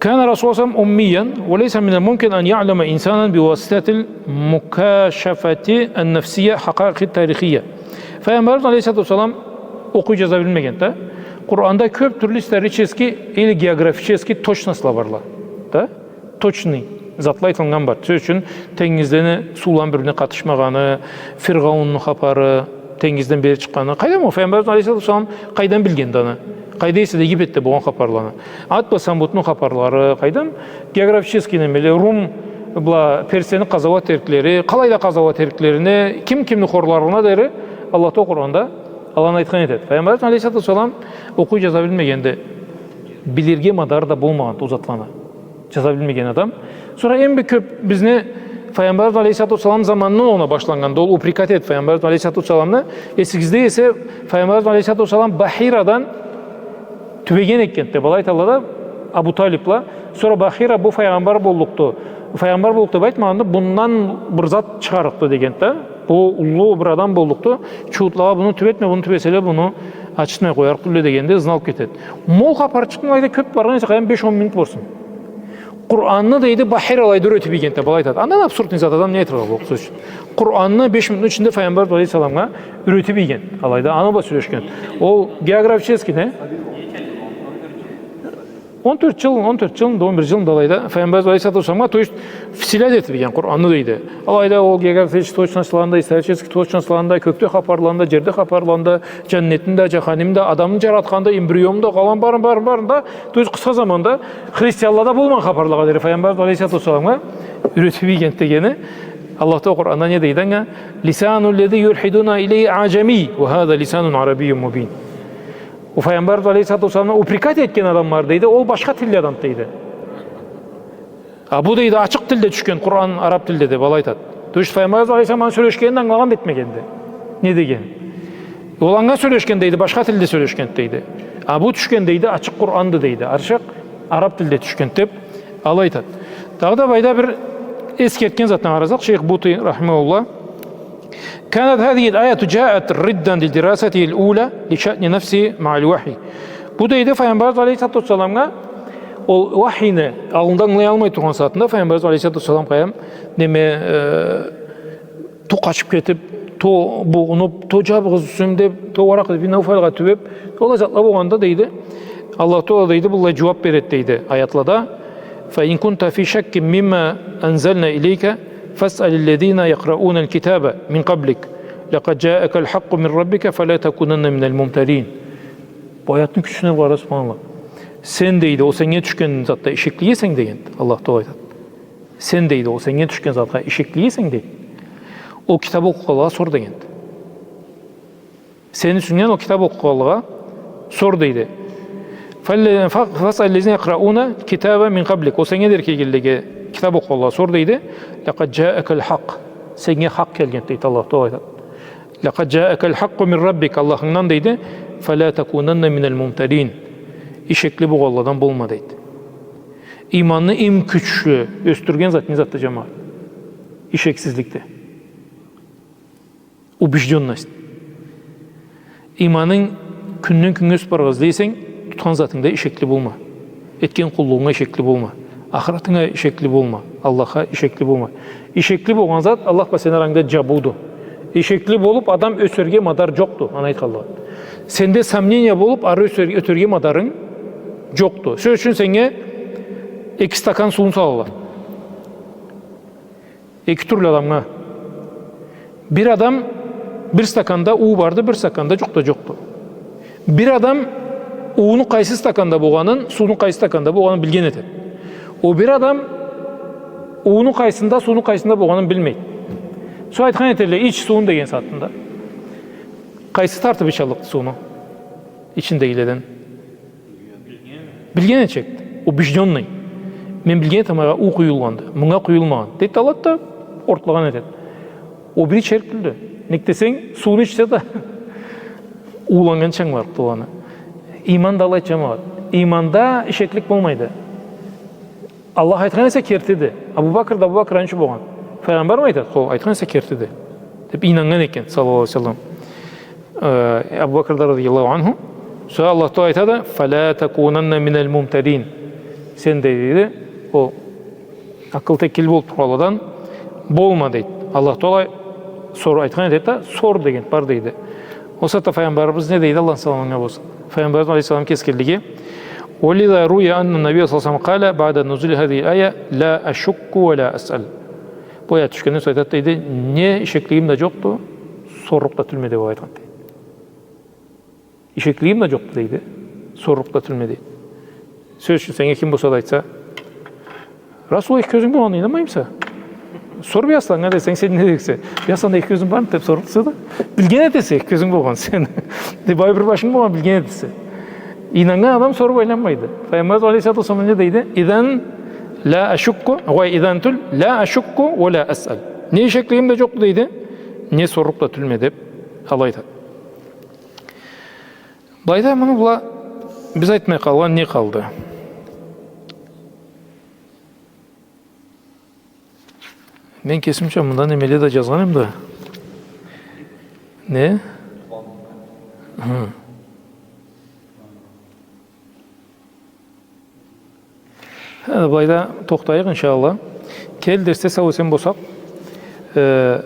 كان رسول الله صلى الله عليه وسلم أميا وليس من الممكن أن يعلم إنسانا بواسطة المكاشفة النفسية حقائق تاريخية. Файгъамбарыбыз алейхиссалату уассалам окъуй, джаза билмегенди да. Къуранда кёп тюрлю исторический или географический точностла барла да. Точный затла айтылгъан бар. Сёз ючюн, тенгизден суула бир-бирине къатышмагъаны, Фиргъаунну хапары, тенгизден бери чыкъгъаны. Къайдам, ол файгъамбарыбыз алейхиссалату уассалам къайдан билгенди аны? Къайда эсе да, Египетде болгъан хапарланы. Ад бла Самудну хапарлары, къайдам, географический немеле, Рум бла Персияны къазауат этериклери, къалайда къазауат этериклерине, ким кимни хорларына дери Аллах Таала Къуранда Аланы айтхан этеди. Файгъамбарыбыз алейхиссалату уассалам окъуй, джаза билмегенди, билирге мадары да болмагъанды ол затланы. Джаза билмеген адам. Сора эм бир кёб бизни Файгъамбарыбыз алейхиссалату уассалам заманындан огъуна башланнганды ол упрекать этиб Файгъамбарыбыз алейхиссалату уассаламны. Эсигизде эсе, Файгъамбарыбыз алейхиссалату уассалам Бахирадан тюбеген этгенди деб алай айталла да Абу Талибла. Сора Бахира бу файгъамбар боллукъду. Файгъамбар боллукъду деб айтмагъанды, бундан бир зат чыгъарлыкъды дегенди да. Бу уллу бир адам боллукъду. Чуутлагъа муну тюбетме, муну тюбеселе, муну ачытмай къоярыкъ тюлле дегенди, ызын алыб кетеди. Ма ол хапарчыкъны алайда кёб баргъан эсе, къайдам, беш-он минут болсун. Къуранны, дейди, Бахира алайда юретиб ийгенди деб алай айтады. Андан абсурдный зат адам не айтыргъа боллукъду, сёз ючюн? Къуранны беш минутну ичинде Файгъамбарыбыз алейхиссаламгъа юретиб ийген. Алайда аны бла сёлешген. Ол географически, не? Он тёрт джыл, он тёрт джыл, он бир джыл да алайда Файгъамбарыбыз алейхиссалату уассаламгъа, то есть, вселять этиб ийген Къуранны, дейди. Алайда ол географически точностланы да, исторически точностланы да, кёкде хапарланы да, джерде хапарланы да, джаннетни да, джаханимни да, адамны джаратханны да, эмбрионну да, къалгъан барын, барын, барын да, то есть, къысха заманда христианлада болмагъан хапарлагъа дери Файгъамбарыбыз алейхиссалату уассаламгъа юретиб ийгенди дегени. Аллах Тааля Къуранда не дейди анга? «Лисану ллази юлхидуна илейхи а'джамий, уа хаза лисанун арабийюн мубин». Ол Файгъамбарыбыз алейхиссалату уассаламны упрекать этген адамла, дейди, ол башха тилли адамды, дейди. А бу, дейди, ачыкъ тилде тюшген Къуран, араб тилде деб алай айтады. То есть Файгъамбарыбыз алейхиссалам аны сёлешгенин ангылагъан да этмегенди. Не деген? Ол анга сёлешген, дейди, башха тилде сёлешген, дейди. А бу тюшген, дейди, ачыкъ Къуранды, дейди. Ачыкъ араб тилде тюшген деб алай айтады. Дагъыда былайда бир эсгертген затына къарасакъ, шейх Бути рахимахуллах: «كانت هذه الآية جاءت ردا لدراسته الأولى لشأن نفسه مع الوحي». Бу, дейди, Файгъамбарыбыз алейхиссалату уассаламгъа ол вахийни аллында ангылаялмай тургъан сагъатында Файгъамбарыбыз алейхиссалату уассалам къайдам, неме, э, то къачыб кетиб, то бугъунуб, то джабыгъыз юсюм деб, то Варакъа ибн Навфалгъа тюбеб, аллай затла болгъанда, дейди, Аллах Тааля, дейди, быллай джууаб береди, дейди, аятлада: «فإن كنت في شك مما أنزلنا إليك فاسأل الذين يقرؤون الكتاب من قبلك لقد جاءك الحق من ربك فلا تكونن من الممترين». Бу аятны кючюне къара, субханаллах. Сен, дейди, ол сеннге тюшген затда ишекли эсенг, дегенди, Аллах Тааля айтады. Сен, дейди, ол сеннге тюшген затха ишекли эсенг, дейди, ол китаб окъугъанлагъа сор, дегенди. Сени юсюнгден ол китаб окъугъанлагъа сор, дейди. «Фалле-, фа-, фасъал ллазина якъраунал китаба мин къаблик». Ол сеннге дери келгенлеге китаб окъугъанлагъа сор, дейди. «Лакъад джаакал хакъ». Сеннге хакъ келгенди, дейди, Аллах Тааля айтады. «Лакъад джаакал хакъу мин раббик», Аллахынгдан, дейди. «Фала такунанна минал мумтарин». Ишекли болгъанладан болма, дейди. Ийманны эм кючлю ёсдюрген зат не затды, джамагъат? Ишексизликди. Убеждённость. Ийманынг кюнден-кюннге ёсюб барыргъа излей эсенг, тутхан затынгда ишекли болма. Этген къуллугъунга ишекли болма. Ахыратынга ишекли болма. Аллахха ишекли болма. Ишекли болгъан зат Аллах бла сени арангда джабыуду. Ишекли болуб адам ёсерге мадар джокъду, аны айтханлай. Сенде сомнение болуб, ары ёсер-, ётерге мадарынг джокъду. Сёз ючюн, сеннге эки стакан сууну салалла. Эки тюрлю адамгъа. Бир адам, бир стаканда уу барды, бир стаканда джукъ да джокъду. Бир адам ууну къайсы стаканда болгъанын, сууну къайсы стаканда болгъанын билген этеди. Ол бир адам ууну къайсында, сууну къайсында болгъанын билмейди. Сора айтхан этелле: «Ич сууну», — деген сагъатында. Къайсы тартыб ичаллыкъды сууну ичиндегиледен? Билген этчекди. Убеждённый. Мен билген этеме, магъа уу къуюлгъанды. Мынга къуюлмагъан, дейди, алады да орталагъан этеди. Ол бири ичерик тюлдю. Нек десенг, сууну ичсе да, ууланнгынчы ангыларыкъды ол аны. Ийман да алайды, джамагъат. Ийманда ишеклик болмайды. Аллах айтхан эсе, кертиди. Абу Бакр да Абу Бакр аны ючюн болгъан. Файгъамбармы айтады? Хо, айтхан эсе, кертиди. Деб ийнаннган экен, саллаллаху алейхи ва саллам. Э, Абу Бакр да, радияллаху анху. Сора Аллах Тааля айтады: «Фала такунанна минал мумтарин». Сен, дейди, ол акъыл текил болуб тургъанладан болма, дейди. Аллах Тааля сор, айтхан этеди да, сор деген бар, дейди. Ол сагъатда Файгъамбарыбыз не дейди, Аллахны саламы анга болсун? Файгъамбарыбыз алейхиссалам кеси келлиги: «Ва лиза руя анна ннабия саллаллаху алейхи ва саллам къала баъда нузули хазихил ая: ла ашукку ва ла асъал». Бу аят тюшгенден сора айтады, дейди, не ишеклигим да джокъду, сорлукъ да тюлме, деб айтхан, дейди. Ишеклигим да джокъду, дейди. Сорлукъ да тюлме, дейди. Сёз ючюн, сеннге ким болса да айтса: «Расулуллах, эки кёзюнг болгъанына ийнанмаймыса? Сор бир асланнга», — десенг, сен не дериксе? «Бир асланда эки кёзюнг бармы?» — деб сорлукъ эсе да. Билген этесе эки кёзюнг болгъанын сен. Деб, бай бир башынг болгъан, билген эдисе. Ийнаннган адам соруб айланмайды. Файгъамбарыбыз алейхиссалату уассалам не дейди? «Изан ла ашукку, уа изан тюл, ла ашукку уа ла асъал». Не шеклигим да джокъду, дейди, не сорлукъ да тюлме, деб, алай айтады. Былайда муну бла биз айтмай къалгъан не къалды? Мен кесимча мында немеле да джазгъан эм да. Не? Хы. Хы, былайда тохтайыкъ, иншаллах. Келир дерсде сау-эсен болсакъ, э,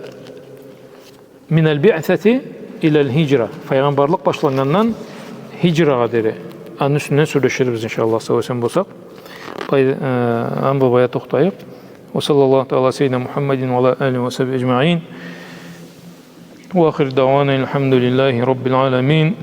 «Миналь биъсати иляль хиджра». Файгъамбарлыкъ башланнгандан хиджрагъа дери. Аны юсюнден сёлеширбиз, иншаллах, сау-эсен болсакъ. Бай-, э, аны бла былайда тохтайыкъ. Уа саллаллаху тагъала ала саййидина Мухаммадин уа ала алихи уа сахбихи аджмаин. Уа ахиру даъуана алхамдулиллахи раббиль аламин.